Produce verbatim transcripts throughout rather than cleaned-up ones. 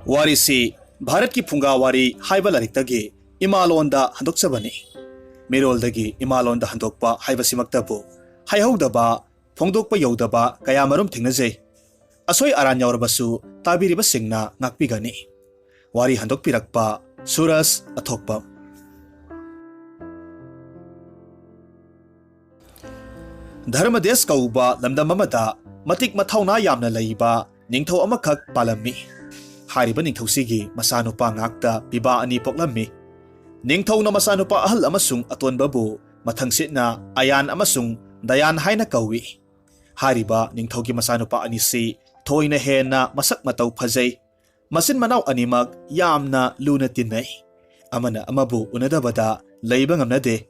ꯋꯥꯔꯤꯁꯤ ꯚꯥꯔꯠꯀꯤ ꯐꯨꯡꯒꯥ ꯋꯥꯔꯤ ꯍꯥꯏꯕ ꯂꯥꯏꯔꯤꯛꯇꯒꯤ ꯏꯃꯥꯂꯣꯟꯗ ꯍꯟꯗꯣꯛꯆꯕꯅꯤ꯫ ꯃꯤꯔꯣꯜꯗꯒꯤ ꯏꯃꯥꯂꯣꯟꯗ ꯍꯟꯗꯣꯛꯄ ꯍꯥꯏꯕꯁꯤꯃꯛꯇꯕꯨ ꯍꯥꯏꯍꯧꯗꯕ, ꯐꯣꯡꯗꯣꯛꯄ ꯌꯧꯗꯕ ꯀꯌꯥꯃꯔꯨꯝ ꯊꯦꯡꯅꯖꯩ꯫ ꯑꯁꯣꯏ ꯑꯔꯥꯟ ꯌꯥꯎꯔꯕꯁꯨ ꯇꯥꯕꯤꯔꯤꯕꯁꯤꯡꯅ ꯉꯥꯛꯄꯤꯒꯅꯤ꯫ ꯋꯥꯔꯤ ꯍꯟꯗꯣꯛꯄꯤꯔꯛꯄ ꯁꯨꯔꯖ ꯑꯊꯣꯛꯄꯝ꯫ ꯙꯔꯃꯗꯦꯁ ꯀꯧꯕ ꯂꯝꯗꯝ ꯑꯃꯗ ꯃꯇꯤꯛ ꯃꯊꯧꯅꯥ ꯌꯥꯝꯅ ꯂꯩꯕ ꯅꯤꯡꯊꯧ ꯑꯃꯈꯛ ꯄꯥꯜꯂꯝꯃꯤ꯫ ꯍꯥꯏꯔꯤꯕ ꯅꯤꯡꯊꯧꯁꯤꯒꯤ ꯃꯆꯥꯅꯨꯄꯥ ꯉꯥꯛꯇ ꯄꯤꯕꯥ ꯑꯅꯤ ꯄꯣꯛꯂꯝꯃꯤ꯫ ꯅꯤꯡꯊꯧꯅ ꯃꯆꯥꯅꯨꯄꯥ ꯑꯍꯜ ꯑꯃꯁꯨꯡ ꯑꯇꯣꯟꯕꯕꯨ ꯃꯊꯪꯁꯤꯠꯅ ꯑꯌꯥꯟ ꯑꯃꯁꯨꯡ ꯗꯌꯥꯟ ꯍꯥꯏꯅ ꯀꯧꯏ꯫ ꯍꯥꯏꯔꯤꯕ ꯅꯤꯡꯊꯧꯒꯤ ꯃꯆꯥꯅꯨꯄꯥ ꯑꯅꯤꯁꯤ ꯊꯣꯏꯅ ꯍꯦꯟꯅ ꯃꯁꯛ ꯃꯇꯧ ꯐꯖꯩ꯫ ꯃꯆꯤꯟ ꯃꯅꯥꯎ ꯑꯅꯤꯃꯛ ꯌꯥꯝꯅ ꯂꯨꯅ ꯇꯤꯟꯅꯩ꯫ ꯑꯃꯅ ꯑꯃꯕꯨ ꯎꯅꯗꯕꯗ ꯂꯩꯕ ꯉꯝꯅꯗꯦ꯫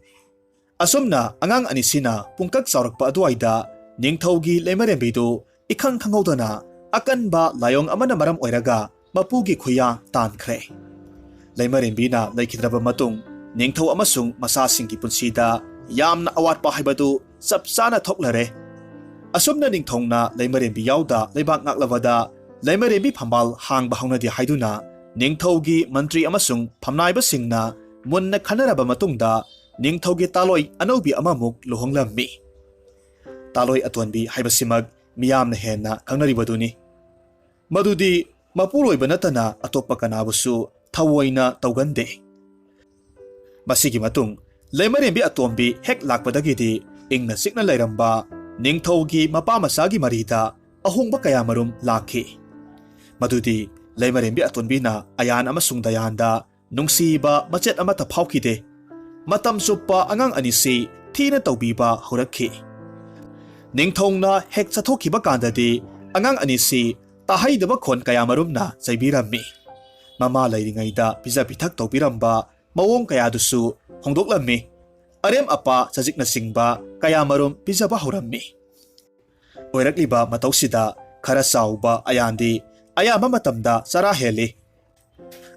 ꯑꯁꯨꯝꯅ ꯑꯉꯥꯡ ꯑꯅꯤꯁꯤꯅ ꯄꯨꯡꯀꯛ ꯆꯥꯎꯔꯛꯄ ꯑꯗꯨꯋꯥꯏꯗ ꯅꯤꯡꯊꯧꯒꯤ ꯂꯩꯃꯔꯦꯝꯕꯤꯗꯨ ꯏꯈꯪ ꯈꯪꯍꯧꯗꯅ ꯑꯀꯟꯕ ꯂꯥꯏꯑꯣꯡ ꯑꯃꯅ ꯃꯔꯝ ꯑꯣꯏꯔꯒ ꯃꯄꯨꯒꯤ ꯈꯨꯌꯥ ꯇꯥꯟꯈ꯭ꯔꯦ꯫ ꯂꯩꯃꯔꯦꯝꯕꯤꯅ ꯂꯩꯈꯤꯗ꯭ꯔꯕ ꯃꯇꯨꯡ ꯅꯤꯡꯊꯧ ꯑꯃꯁꯨꯡ ꯃꯆꯥꯁꯤꯡꯒꯤ ꯄꯨꯟꯁꯤꯗ ꯌꯥꯝꯅ ꯑꯋꯥꯠꯄ ꯍꯥꯏꯕꯗꯨ ꯆꯞ ꯆꯥꯅ ꯊꯣꯛꯂꯔꯦ꯫ ꯑꯁꯨꯝꯅ ꯅꯤꯡꯊꯧꯅ ꯂꯩꯃꯔꯦꯝꯕꯤ ꯌꯥꯎꯗ ꯂꯩꯕꯥꯛ ꯉꯥꯛꯂꯕꯗ ꯂꯩꯃꯔꯦꯝꯕꯤ ꯐꯝꯕꯥꯜ ꯍꯥꯡꯕ ꯍꯧꯅꯗꯦ ꯍꯥꯏꯗꯨꯅ ꯅꯤꯡꯊꯧꯒꯤ ꯃꯟꯇ꯭ꯔꯤ ꯑꯃꯁꯨꯡ ꯐꯝꯅꯥꯏꯕꯁꯤꯡꯅ ꯃꯨꯟꯅ ꯈꯟꯅꯔꯕ ꯃꯇꯨꯡꯗ ꯅꯤꯡꯊꯧꯒꯤ ꯇꯥꯂꯣꯏ ꯑꯅꯧꯕꯤ ꯑꯃꯃꯨꯛ ꯂꯨꯍꯣꯡꯂꯝꯃꯤ꯫ ꯇꯥꯂꯣꯏ ꯑꯇꯣꯟꯕꯤ ꯍꯥꯏꯕꯁꯤꯃꯛ ꯃꯤꯌꯥꯝꯅ ꯍꯦꯟꯅ ꯈꯪꯅꯔꯤꯕꯗꯨꯅꯤ꯫ ꯃꯗꯨꯗꯤ ꯃꯄꯨꯔꯣꯏꯕ ꯅꯠꯇꯅ ꯑꯇꯣꯞꯄ ꯀꯅꯥꯕꯨꯁꯨ ꯊꯑꯣꯏꯅ ꯇꯧꯒꯟꯗꯦ꯫ ꯃꯁꯤꯒꯤ ꯃꯇꯨꯡ ꯂꯩꯃꯔꯦꯝꯕꯤ ꯑꯇꯣꯝꯕꯤ ꯍꯦꯛ ꯂꯥꯛꯄꯗꯒꯤꯗꯤ ꯏꯪꯅ ꯆꯤꯛꯅ ꯂꯩꯔꯝꯕ ꯅꯤꯡꯊꯧꯒꯤ ꯃꯄꯥ ꯃꯆꯥꯒꯤ ꯃꯔꯤꯗ ꯑꯍꯣꯡꯕ ꯀꯌꯥꯃꯔꯨꯝ ꯂꯥꯛꯈꯤ꯫ ꯃꯗꯨꯗꯤ ꯂꯩꯃꯔꯦꯝꯕꯤ ꯑꯇꯣꯟꯕꯤꯅ ꯑꯌꯥꯟ ꯑꯃꯁꯨꯡ ꯗꯌꯥꯟꯗ ꯅꯨꯡꯁꯤꯕ ꯃꯆꯦꯠ ꯑꯃꯠꯇ ꯐꯥꯎꯈꯤꯗꯦ꯫ ꯃꯇꯝ ꯆꯨꯞꯄ ꯑꯉꯥꯡ ꯑꯅꯤꯁꯤ ꯊꯤꯅ ꯇꯧꯕꯤꯕ ꯍꯧꯔꯛꯈꯤ꯫ ꯅꯤꯡꯊꯧꯅ ꯍꯦꯛ ꯆꯠꯊꯣꯛꯈꯤꯕ ꯀꯥꯟꯗꯗꯤ ꯑꯉꯥꯡ ꯑꯅꯤꯁꯤ ꯇꯥꯍꯩꯗꯕ ꯈꯣꯟ ꯀꯌꯥꯃꯔꯨꯝꯅ ꯆꯩꯕꯤꯔꯝꯃꯤ꯫ ꯃꯃꯥ ꯂꯩꯔꯤꯉꯩꯗ ꯄꯤꯖ ꯄꯤꯊꯛ ꯇꯧꯕꯤꯔꯝꯕ ꯃꯑꯣꯡ ꯀꯌꯥꯗꯨꯁꯨ ꯍꯣꯡꯗꯣꯛꯂꯝꯃꯤ꯫ ꯑꯔꯦꯝ ꯑꯄꯥ ꯆꯖꯤꯛꯅꯆꯤꯡꯕ ꯀꯌꯥꯃꯔꯨꯝ ꯄꯤꯖꯕ ꯍꯧꯔꯝꯃꯤ꯫ ꯑꯣꯏꯔꯛꯂꯤꯕ ꯃꯇꯧꯁꯤꯗ ꯈꯔ ꯆꯥꯎꯕ ꯑꯌꯥꯟꯗꯤ ꯑꯌꯥꯝꯕ ꯃꯇꯝꯗ ꯆꯔꯥ ꯍꯦꯜꯂꯤ꯫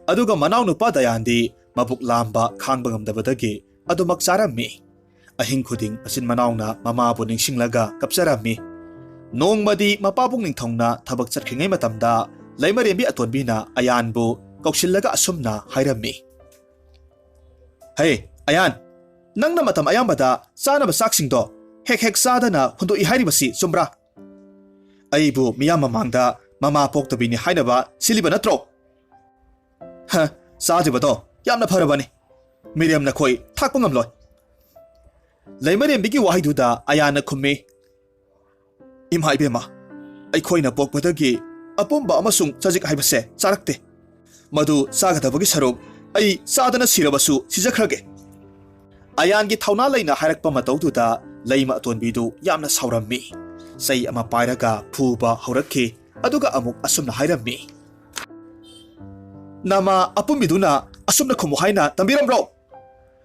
ꯑꯗꯨꯒ ꯃꯅꯥꯎꯅꯨꯄꯥ ꯗꯌꯥꯟꯗꯤ ꯃꯕꯨꯛ ꯂꯥꯝꯕ ꯈꯥꯡꯕ ꯉꯝꯗꯕꯗꯒꯤ ꯑꯗꯨꯃꯛ ꯆꯥꯔꯝꯃꯤ꯫ ꯑꯍꯤꯡ ꯈꯨꯗꯤꯡ ꯃꯆꯤꯟ ꯃꯅꯥꯎꯅ ꯃꯃꯥꯕꯨ ꯅꯤꯡꯁꯤꯡꯂꯒ ꯀꯞꯆꯔꯝꯃꯤ꯫ ꯅꯣꯡꯃꯗꯤ ꯃꯄꯥꯕꯨꯡ ꯅꯤꯡꯊꯧꯅ ꯊꯕꯛ ꯆꯠꯈ꯭ꯔꯤꯉꯩ ꯃꯇꯝꯗ ꯂꯩꯃꯔꯦꯝꯕꯤ ꯑꯇꯣꯟꯕꯤꯅ ꯑꯌꯥꯟꯕꯨ ꯀꯧꯁꯤꯜꯂꯒ ꯑꯁꯨꯝꯅ ꯍꯥꯏꯔꯝꯃꯤ꯫ "ꯍꯦ, ꯑꯌꯥꯟ, ꯅꯪꯅ ꯃꯇꯝ ꯑꯌꯥꯝꯕꯗ ꯆꯥꯅꯕ ꯆꯥꯛꯁꯤꯡꯗꯣ ꯍꯦꯛ ꯍꯦꯛ ꯆꯥꯗꯅ ꯍꯨꯟꯗꯣꯛꯏ ꯍꯥꯏꯔꯤꯕꯁꯤ ꯆꯨꯝꯕ꯭ꯔꯥ? ꯑꯩꯕꯨ ꯃꯤꯌꯥꯝ ꯃꯃꯥꯡꯗ ꯃꯃꯥ ꯄꯣꯛꯇꯕꯤꯅꯤ ꯍꯥꯏꯅꯕ ꯁꯤꯜꯂꯤꯕ ꯅꯠꯇ꯭ꯔꯣ?" "ꯍ, ꯆꯥꯗ꯭ꯔꯤꯕꯗꯣ ꯌꯥꯝꯅ ꯐꯔꯕꯅꯤ꯫ ꯃꯤꯔꯦꯝ ꯅꯈꯣꯏ ꯊꯥꯛꯄ ꯉꯝꯂꯣꯏ꯫" ꯂꯩꯃꯔꯦꯝꯕꯤꯒꯤ ꯋꯥꯍꯩꯗꯨꯗ ꯑꯌꯥꯟꯅ ꯈꯨꯝꯃꯤ, "ꯏꯃꯥ ꯏꯕꯦꯝꯃ, ꯑꯩꯈꯣꯏꯅ ꯄꯣꯛꯄꯗꯒꯤ ꯑꯄꯨꯝꯕ ꯑꯃꯁꯨꯡ ꯆꯖꯤꯛ ꯍꯥꯏꯕꯁꯦ ꯆꯥꯔꯛꯇꯦ꯫ ꯃꯗꯨ ꯆꯥꯒꯗꯕꯒꯤ ꯁꯔꯨꯛ ꯑꯩ ꯆꯥꯗꯅ ꯁꯤꯔꯕꯁꯨ ꯁꯤꯖꯈ꯭ꯔꯒꯦ꯫" ꯑꯌꯥꯟꯒꯤ ꯊꯧꯅꯥ ꯂꯩꯅ ꯍꯥꯏꯔꯛꯄ ꯃꯇꯧꯗꯨꯗ ꯂꯩꯃ ꯑꯇꯣꯟꯕꯤꯗꯨ ꯌꯥꯝꯅ ꯁꯥꯎꯔꯝꯃꯤ꯫ ꯆꯩ ꯑꯃ ꯄꯥꯏꯔꯒ ꯐꯨꯕ ꯍꯧꯔꯛꯈꯤ꯫ ꯑꯗꯨꯒ ꯑꯃꯨꯛ ꯑꯁꯨꯝꯅ ꯍꯥꯏꯔꯝꯃꯤ, "ꯅꯃꯥ ꯑꯄꯨꯝꯕꯤꯗꯨꯅ ꯑꯁꯨꯝꯅ ꯈꯨꯝꯃꯨ ꯍꯥꯏꯅ ꯇꯝꯕꯤꯔꯝꯕ꯭ꯔꯣ?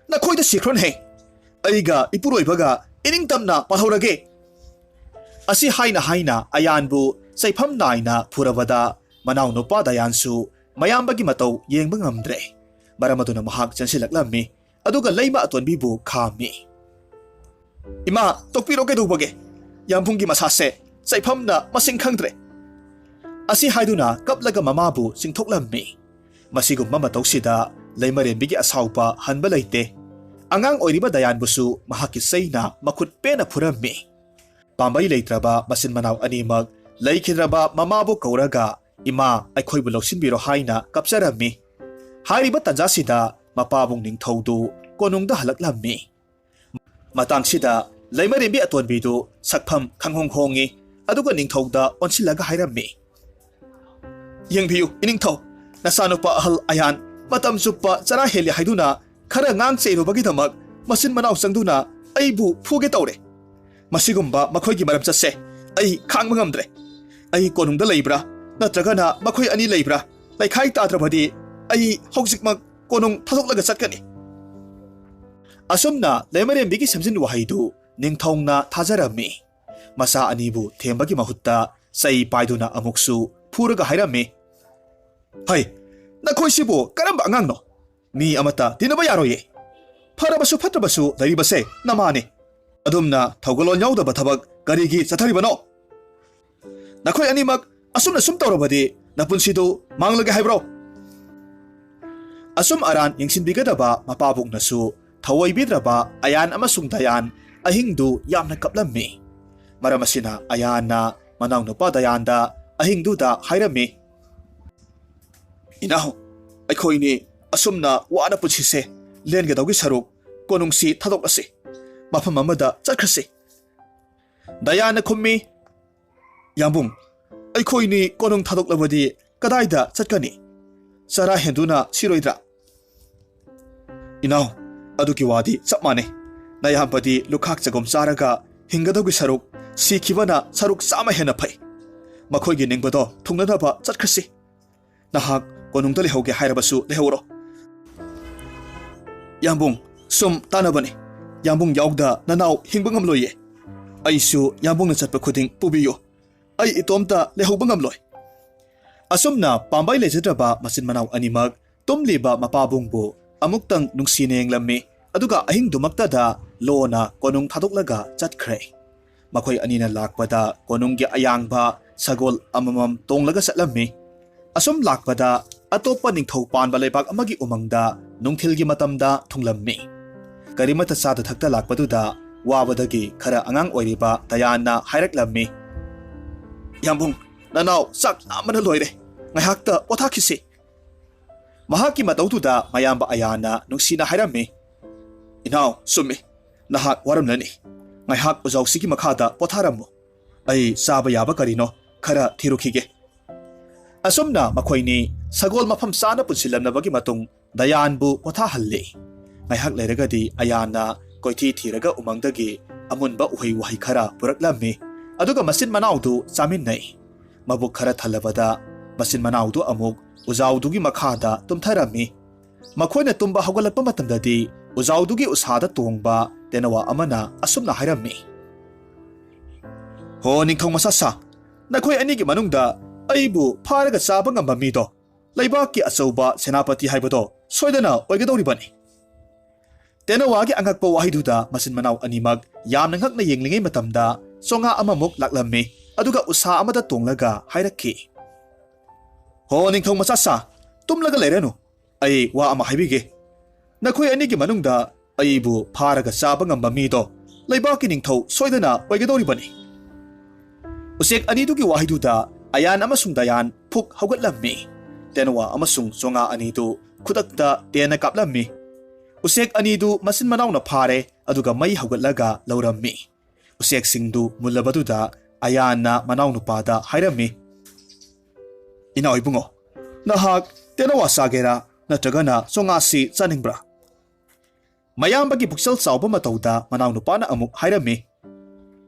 ꯅꯈꯣꯏꯗ ꯁꯤꯈ꯭ꯔꯣꯅꯍꯦ꯫ ꯑꯩꯒ ꯏꯄꯨꯔꯣꯏꯕꯒ ꯏꯅꯤꯡꯇꯝꯅ ꯄꯥꯜꯍꯧꯔꯒꯦ꯫" ꯑꯁꯤ ꯍꯥꯏꯅ ꯍꯥꯏꯅ ꯑꯌꯥꯟꯕꯨ ꯆꯩꯐꯝ ꯅꯥꯏꯅ ꯐꯨꯔꯕꯗ ꯃꯅꯥꯎꯅꯨꯄꯥ ꯗꯌꯥꯟꯁꯨ ꯃꯌꯥꯝꯕꯒꯤ ꯃꯇꯧ ꯌꯦꯡꯕ ꯉꯝꯗ꯭ꯔꯦ꯫ ꯃꯔꯝ ꯑꯗꯨꯅ ꯃꯍꯥꯛ ꯆꯦꯟꯁꯤꯜꯂꯛꯂꯝꯃꯤ꯫ ꯑꯗꯨꯒ ꯂꯩꯃ ꯑꯇꯣꯟꯕꯤꯕꯨ ꯈꯥꯝꯃꯤ꯫ "ꯏꯃꯥ, ꯇꯣꯛꯄꯤꯔꯣ ꯀꯩꯗꯧꯕꯒꯦ? ꯌꯥꯝꯕꯨꯡꯒꯤ ꯃꯁꯥꯁꯦ ꯆꯩꯐꯝꯅ ꯃꯁꯤꯡ ꯈꯪꯗ꯭ꯔꯦ꯫" ꯑꯁꯤ ꯍꯥꯏꯗꯨꯅ ꯀꯞꯂꯒ ꯃꯃꯥꯕꯨ ꯆꯤꯡꯊꯣꯛꯂꯝꯃꯤ꯫ ꯃꯁꯤꯒꯨꯝꯕ ꯃꯇꯧꯁꯤꯗ ꯂꯩꯃꯔꯦꯝꯕꯤꯒꯤ ꯑꯁꯥꯎꯕ ꯍꯟꯕ ꯂꯩꯇꯦ꯫ ꯑꯉꯥꯡ ꯑꯣꯏꯔꯤꯕ ꯗꯌꯥꯟꯕꯨꯁꯨ ꯃꯍꯥꯛꯀꯤ ꯆꯩꯅ ꯃꯈꯨꯠ ꯄꯦꯟꯅ ꯐꯨꯔꯝꯃꯤ꯫ ꯄꯥꯝꯕꯩ ꯂꯩꯇ꯭ꯔꯕ ꯃꯆꯤꯟ ꯃꯅꯥꯎ ꯑꯅꯤꯃꯛ ꯂꯩꯈꯤꯗ꯭ꯔꯕ ꯃꯃꯥꯕꯨ ꯀꯧꯔꯒ, "ꯏꯃꯥ, ꯑꯩꯈꯣꯏꯕꯨ ꯂꯧꯁꯤꯟꯕꯤꯔꯣ" ꯍꯥꯏꯅ ꯀꯞꯆꯔꯝꯃꯤ꯫ ꯍꯥꯏꯔꯤꯕ ꯇꯥꯟꯖꯥꯁꯤꯗ ꯃꯄꯥꯕꯨꯡ ꯅꯤꯡꯊꯧꯗꯨ ꯀꯣꯅꯨꯡꯗ ꯍꯜꯂꯛꯂꯝꯃꯤ꯫ ꯃꯇꯥꯡꯁꯤꯗ ꯂꯩꯃꯔꯦꯝꯕꯤ ꯑꯇꯣꯟꯕꯤꯗꯨ ꯁꯛꯐꯝ ꯈꯪꯍꯣꯡ ꯍꯣꯡꯉꯤ꯫ ꯑꯗꯨꯒ ꯅꯤꯡꯊꯧꯗ ꯑꯣꯟꯁꯤꯜꯂꯒ ꯍꯥꯏꯔꯝꯃꯤ, "ꯌꯦꯡꯕꯤꯌꯨ, ꯏꯅꯤꯡꯊꯧ, ꯅꯆꯥꯅꯨꯄꯥ ꯑꯍꯜ ꯑꯌꯥꯟ ꯃꯇꯝ ꯆꯨꯞꯄ ꯆꯔꯥ ꯍꯦꯜꯂꯤ ꯍꯥꯏꯗꯨꯅ ꯈꯔ ꯉꯥꯡ ꯆꯩꯔꯨꯕꯒꯤꯗꯃꯛ ꯃꯆꯤꯟ ꯃꯅꯥꯎ ꯆꯪꯗꯨꯅ ꯑꯩꯕꯨ ꯐꯨꯒꯦ ꯇꯧꯔꯦ꯫ ꯃꯁꯤꯒꯨꯝꯕ ꯃꯈꯣꯏꯒꯤ ꯃꯔꯝ ꯆꯠꯁꯦ ꯑꯩ ꯈꯥꯡꯕ ꯉꯝꯗ꯭ꯔꯦ꯫ ꯑꯩ ꯀꯣꯅꯨꯡꯗ ꯂꯩꯕ꯭ꯔꯥ, ꯅꯠꯇ꯭ꯔꯒꯅ ꯃꯈꯣꯏ ꯑꯅꯤ ꯂꯩꯕ꯭ꯔꯥ? ꯂꯩꯈꯥꯏ ꯇꯥꯗ꯭ꯔꯕꯗꯤ ꯑꯩ ꯍꯧꯖꯤꯛꯃꯛ ꯀꯣꯅꯨꯡ ꯊꯥꯗꯣꯛꯂꯒ ꯆꯠꯀꯅꯤ꯫" ꯑꯁꯨꯝꯅ ꯂꯩꯃꯔꯦꯝꯕꯤꯒꯤ ꯁꯦꯝꯖꯤꯟ ꯋꯥꯍꯩꯗꯨ ꯅꯤꯡꯊꯧꯅ ꯊꯥꯖꯔꯝꯃꯤ꯫ ꯃꯆꯥ ꯑꯅꯤꯕꯨ ꯊꯦꯝꯕꯒꯤ ꯃꯍꯨꯠꯇ ꯆꯩ ꯄꯥꯏꯗꯨꯅ ꯑꯃꯨꯛꯁꯨ ꯐꯨꯔꯒ ꯍꯥꯏꯔꯝꯃꯤ, "ꯍꯩ, ꯅꯈꯣꯏꯁꯤꯕꯨ ꯀꯔꯝꯕ ꯑꯉꯥꯡꯅꯣ? ꯃꯤ ꯑꯃꯠꯇ ꯇꯤꯟꯅꯕ ꯌꯥꯔꯣꯏꯌꯦ꯫ ꯐꯔꯕꯁꯨ ꯐꯠꯇ꯭ꯔꯕꯁꯨ ꯂꯩꯔꯤꯕꯁꯦ ꯅꯃꯥꯅꯤ꯫ ꯑꯗꯨꯝꯅ ꯊꯧꯒꯜꯂꯣꯟ ꯌꯥꯎꯗꯕ ꯊꯕꯛ ꯀꯔꯤꯒꯤ ꯆꯠꯊꯔꯤꯕꯅꯣ? ꯅꯈꯣꯏ ꯑꯅꯤꯃꯛ ꯑꯁꯨꯝꯅ ꯁꯨꯝ ꯇꯧꯔꯕꯗꯤ ꯅꯄꯨꯟꯁꯤꯗꯨ ꯃꯥꯡꯂꯒꯦ ꯍꯥꯏꯕ꯭ꯔꯣ? ꯑꯁꯨꯝ ꯑꯔꯥꯟ ꯌꯦꯡꯁꯤꯟꯕꯤꯒꯗꯕ ꯃꯄꯥꯕꯨꯡꯅꯁꯨ ꯊꯧꯑꯣꯏꯕꯤꯗ꯭ꯔꯕ ꯑꯌꯥꯟ ꯑꯃꯁꯨꯡ ꯗꯌꯥꯟ ꯑꯍꯤꯡꯗꯨ ꯌꯥꯝꯅ ꯀꯞꯂꯝꯃꯤ꯫ ꯃꯔꯝ ꯑꯁꯤꯅ ꯑꯌꯥꯟꯅ ꯃꯅꯥꯎꯅꯨꯄꯥ ꯗꯌꯥꯟꯗ ꯑꯍꯤꯡꯗꯨꯗ ꯍꯥꯏꯔꯝꯃꯤ, "ꯏꯅꯥꯎ, ꯑꯩꯈꯣꯏꯅꯤ ꯑꯁꯨꯝꯅ ꯋꯥꯅ ꯄꯨꯟꯁꯤꯁꯦ ꯂꯦꯟꯒꯗꯧꯒꯤ ꯁꯔꯨꯛ ꯀꯣꯅꯨꯡꯁꯤ ꯊꯥꯗꯣꯛꯂꯁꯤ, ꯃꯐꯝ ꯑꯃꯗ ꯆꯠꯈ꯭ꯔꯁꯤ꯫" ꯗꯌꯥꯟꯅ ꯈꯨꯝꯃꯤ, "ꯌꯥꯝꯕꯨꯡ, ꯑꯩꯈꯣꯏꯅꯤ ꯀꯣꯅꯨꯡ ꯊꯥꯗꯣꯛꯂꯕꯗꯤ ꯀꯗꯥꯏꯗ ꯆꯠꯀꯅꯤ? ꯆꯔꯥ ꯍꯦꯟꯗꯨꯅ ꯁꯤꯔꯣꯏꯗ꯭ꯔꯥ?" "ꯏꯅꯥꯎ, ꯑꯗꯨꯒꯤ ꯋꯥꯗꯤ ꯆꯞ ꯃꯥꯟꯅꯩ꯫ ꯅꯌꯥꯝꯕꯗꯤ ꯂꯨꯈꯥꯛ ꯆꯒꯨꯝ ꯆꯥꯔꯒ ꯍꯤꯡꯒꯗꯧꯒꯤ ꯁꯔꯨꯛ ꯁꯤꯈꯤꯕꯅ ꯁꯔꯨꯛ ꯆꯥꯝꯃ ꯍꯦꯟꯅ ꯐꯩ꯫ ꯃꯈꯣꯏꯒꯤ ꯅꯤꯡꯕꯗꯣ ꯊꯨꯡꯅꯅꯕ ꯆꯠꯈ꯭ꯔꯁꯤ꯫ ꯅꯍꯥꯛ ꯀꯣꯅꯨꯡꯗ ꯂꯩꯍꯧꯒꯦ ꯍꯥꯏꯔꯕꯁꯨ ꯂꯩꯍꯧꯔꯣ꯫" "ꯌꯥꯝꯕꯨꯡ, ꯁꯨꯝ ꯇꯥꯟꯅꯕꯅꯤ꯫ ꯌꯥꯝꯕꯨꯡ ꯌꯥꯎꯗ ꯅꯅꯥꯎ ꯍꯤꯡꯕ ꯉꯝꯂꯣꯏꯌꯦ꯫ ꯑꯩꯁꯨ ꯌꯥꯝꯕꯨꯡꯅ ꯆꯠꯄ ꯈꯨꯗꯤꯡ ꯄꯨꯕꯤꯌꯨ꯫ ꯑꯩ ꯏꯇꯣꯝꯇ ꯂꯩꯍꯧꯕ ꯉꯝꯂꯣꯏ꯫" ꯑꯁꯨꯝꯅ ꯄꯥꯝꯕꯩ ꯂꯩꯖꯗ꯭ꯔꯕ ꯃꯆꯤꯟ ꯃꯅꯥꯎ ꯑꯅꯤꯃꯛ ꯇꯨꯝꯂꯤꯕ ꯃꯄꯥꯕꯨꯡꯕꯨ ꯑꯃꯨꯛꯇꯪ ꯅꯨꯡꯁꯤꯅ ꯌꯦꯡꯂꯝꯃꯤ, ꯑꯗꯨꯒ ꯑꯍꯤꯡꯗꯨꯃꯛꯇꯗ ꯂꯣꯟꯅ ꯀꯣꯅꯨꯡ ꯊꯥꯗꯣꯛꯂꯒ ꯆꯠꯈ꯭ꯔꯦ꯫ ꯃꯈꯣꯏ ꯑꯅꯤꯅ ꯂꯥꯛꯄꯗ ꯀꯣꯅꯨꯡꯒꯤ ꯑꯌꯥꯡꯕ ꯁꯒꯣꯜ ꯑꯃꯃꯝ ꯇꯣꯡꯂꯒ ꯆꯠꯂꯝꯃꯤ꯫ ꯑꯁꯨꯝ ꯂꯥꯛꯄꯗ ꯑꯇꯣꯞꯄ ꯅꯤꯡꯊꯧ ꯄꯥꯟꯕ ꯂꯩꯕꯥꯛ ꯑꯃꯒꯤ ꯎꯃꯪꯗ ꯅꯨꯡꯊꯤꯜꯒꯤ ꯃꯇꯝꯗ ꯊꯨꯡꯂꯝꯃꯤ꯫ ꯀꯔꯤꯃꯠꯇ ꯆꯥꯗ ꯊꯛꯇ ꯂꯥꯛꯄꯗꯨꯗ ꯋꯥꯕꯗꯒꯤ ꯈꯔ ꯑꯉꯥꯡ ꯑꯣꯏꯔꯤꯕ ꯗꯌꯥꯟꯅ ꯍꯥꯏꯔꯛꯂꯝꯃꯤ, "ꯌꯥꯝꯕꯨꯡ, ꯅꯅꯥꯎ ꯆꯥꯛ ꯂꯥꯝꯕꯅ ꯂꯣꯏꯔꯦ꯫ ꯉꯥꯏꯍꯥꯛꯇ ꯄꯣꯊꯥꯈꯤꯁꯤ꯫" ꯃꯍꯥꯛꯀꯤ ꯃꯇꯧꯗꯨꯗ ꯃꯌꯥꯝꯕ ꯑꯌꯥꯟꯅ ꯅꯨꯡꯁꯤꯅ ꯍꯥꯏꯔꯝꯃꯤ, "ꯏꯅꯥꯎ, ꯆꯨꯝꯃꯤ꯫ ꯅꯍꯥꯛ ꯋꯥꯔꯝꯂꯅꯤ꯫ ꯉꯥꯏꯍꯥꯛ ꯎꯖꯥꯎꯁꯤꯒꯤ ꯃꯈꯥꯗ ꯄꯣꯊꯥꯔꯝꯃꯨ꯫ ꯑꯩ ꯆꯥꯕ ꯌꯥꯕ ꯀꯔꯤꯅꯣ ꯈꯔ ꯊꯤꯔꯨꯈꯤꯒꯦ꯫" ꯑꯁꯨꯝꯅ ꯃꯈꯣꯏꯅꯤ ꯁꯒꯣꯜ ꯃꯐꯝ ꯆꯥꯅ ꯄꯨꯟꯁꯤꯜꯂꯝꯂꯕꯒꯤ ꯃꯇꯨꯡ ꯗꯌꯥꯟꯕꯨ ꯄꯣꯊꯥꯍꯜꯂꯤ꯫ ꯉꯥꯏꯍꯥꯛ ꯂꯩꯔꯒꯗꯤ ꯑꯌꯥꯟꯅ ꯀꯣꯏꯊꯤ ꯊꯤꯔꯒ ꯎꯃꯪꯗꯒꯤ ꯑꯃꯨꯟꯕ ꯎꯍꯩ ꯋꯥꯍꯩ ꯈꯔ ꯄꯨꯔꯛꯂꯝꯃꯤ꯫ ꯑꯗꯨꯒ ꯃꯆꯤꯟ ꯃꯅꯥꯎꯗꯨ ꯆꯥꯃꯤꯟꯅꯩ꯫ ꯃꯕꯨꯛ ꯈꯔ ꯊꯜꯂꯕꯗ ꯃꯆꯤꯟ ꯃꯅꯥꯎꯗꯨ ꯑꯃꯨꯛ ꯎꯖꯥꯎꯗꯨꯒꯤ ꯃꯈꯥꯗ ꯇꯨꯝꯊꯔꯝꯃꯤ꯫ ꯃꯈꯣꯏꯅ ꯇꯨꯝꯕ ꯍꯧꯒꯠꯂꯛꯄ ꯃꯇꯝꯗꯗꯤ ꯎꯖꯥꯎꯗꯨꯒꯤ ꯎꯁꯥꯗ ꯇꯣꯡꯕ ꯇꯦꯅꯋꯥ ꯑꯃꯅ ꯑꯁꯨꯝꯅ ꯍꯥꯏꯔꯝꯃꯤ, "ꯍꯣ, ꯅꯤꯡꯊꯧ ꯃꯁꯥ ꯁꯥ, ꯅꯈꯣꯏ ꯑꯅꯤꯒꯤ ꯃꯅꯨꯡꯗ ꯑꯩꯕꯨ ꯐꯥꯔꯒ ꯆꯥꯕ ꯉꯝꯕ ꯃꯤꯗꯣ ꯂꯩꯕꯥꯛꯀꯤ ꯑꯆꯧꯕ ꯁꯦꯅꯥꯄꯇꯤ ꯍꯥꯏꯕꯗꯣ ꯁꯣꯏꯗꯅ ꯑꯣꯏꯒꯗꯧꯔꯤꯕꯅꯤ꯫" ꯇꯦꯅꯋꯥꯒꯤ ꯑꯉꯛꯄ ꯋꯥꯍꯩꯗꯨꯗ ꯃꯆꯤꯟ ꯃꯅꯥꯎ ꯑꯅꯤꯃꯛ ꯌꯥꯝꯅ ꯉꯛꯅ ꯌꯦꯡꯂꯤꯉꯩ ꯃꯇꯝꯗ ꯆꯣꯉꯥ ꯑꯃꯃꯨꯛ ꯂꯥꯛꯂꯝꯃꯤ, ꯑꯗꯨꯒ ꯎꯁꯥ ꯑꯃꯗ ꯇꯣꯡꯂꯒ ꯍꯥꯏꯔꯛꯈꯤ, ꯍꯣ, ꯅꯤꯡꯊꯧ ꯃꯆꯥ ꯁꯥ, ꯇꯨꯝꯂꯒ ꯂꯩꯔꯅꯨ꯫ ꯑꯩ ꯋꯥ ꯑꯃ ꯍꯥꯏꯕꯤꯒꯦ꯫ ꯅꯈꯣꯏ ꯑꯅꯤꯒꯤ ꯃꯅꯨꯡꯗ ꯑꯩꯕꯨ ꯐꯥꯔꯒ ꯆꯥꯕ ꯉꯝꯕ ꯃꯤꯗꯣ ꯂꯩꯕꯥꯛꯀꯤ ꯅꯤꯡꯊꯧ ꯁꯣꯏꯗꯅ ꯑꯣꯏꯒꯗꯧꯔꯤꯕꯅꯤ꯫ ꯎꯆꯦꯛ ꯑꯅꯤꯗꯨꯒꯤ ꯋꯥꯍꯩꯗꯨꯗ ꯑꯌꯥꯟ ꯑꯃꯁꯨꯡ ꯗꯌꯥꯟ ꯐꯨꯛ ꯍꯧꯒꯠꯂꯝꯃꯤ꯫ ꯇꯦꯅꯋꯥ ꯑꯃꯁꯨꯡ ꯆꯣꯉꯥ ꯑꯅꯤꯗꯨ ꯈꯨꯗꯛꯇ ꯇꯦꯟꯅ ꯀꯥꯞꯂꯝꯃꯤ꯫ ꯎꯆꯦꯛ ꯑꯅꯤꯗꯨ ꯃꯆꯤꯟ ꯃꯅꯥꯎꯅ ꯐꯥꯔꯦ, ꯑꯗꯨꯒ ꯃꯩ ꯍꯧꯒꯠꯂꯒ ꯂꯧꯔꯝꯃꯤ꯫ ꯎꯆꯦꯛꯁꯤꯡꯗꯨ ꯃꯨꯜꯂꯕꯗꯨꯗ ꯑꯌꯥꯟꯅ ꯃꯅꯥꯎꯅꯨꯄꯥꯗ ꯍꯥꯏꯔꯝꯃꯤ, "ꯏꯅꯥꯎ ꯏꯕꯨꯡꯉꯣ, ꯅꯍꯥꯛ ꯇꯦꯅꯋꯥ ꯆꯥꯒꯦꯔꯥ, ꯅꯠꯇ꯭ꯔꯒꯅ ꯆꯣꯉꯥꯁꯤ ꯆꯥꯅꯤꯡꯕ꯭ꯔꯥ?" ꯃꯌꯥꯝꯕꯒꯤ ꯄꯨꯛꯆꯦꯜ ꯆꯥꯎꯕ ꯃꯇꯧꯗ ꯃꯅꯥꯎꯅꯨꯄꯥꯅ ꯑꯃꯨꯛ ꯍꯥꯏꯔꯝꯃꯤ,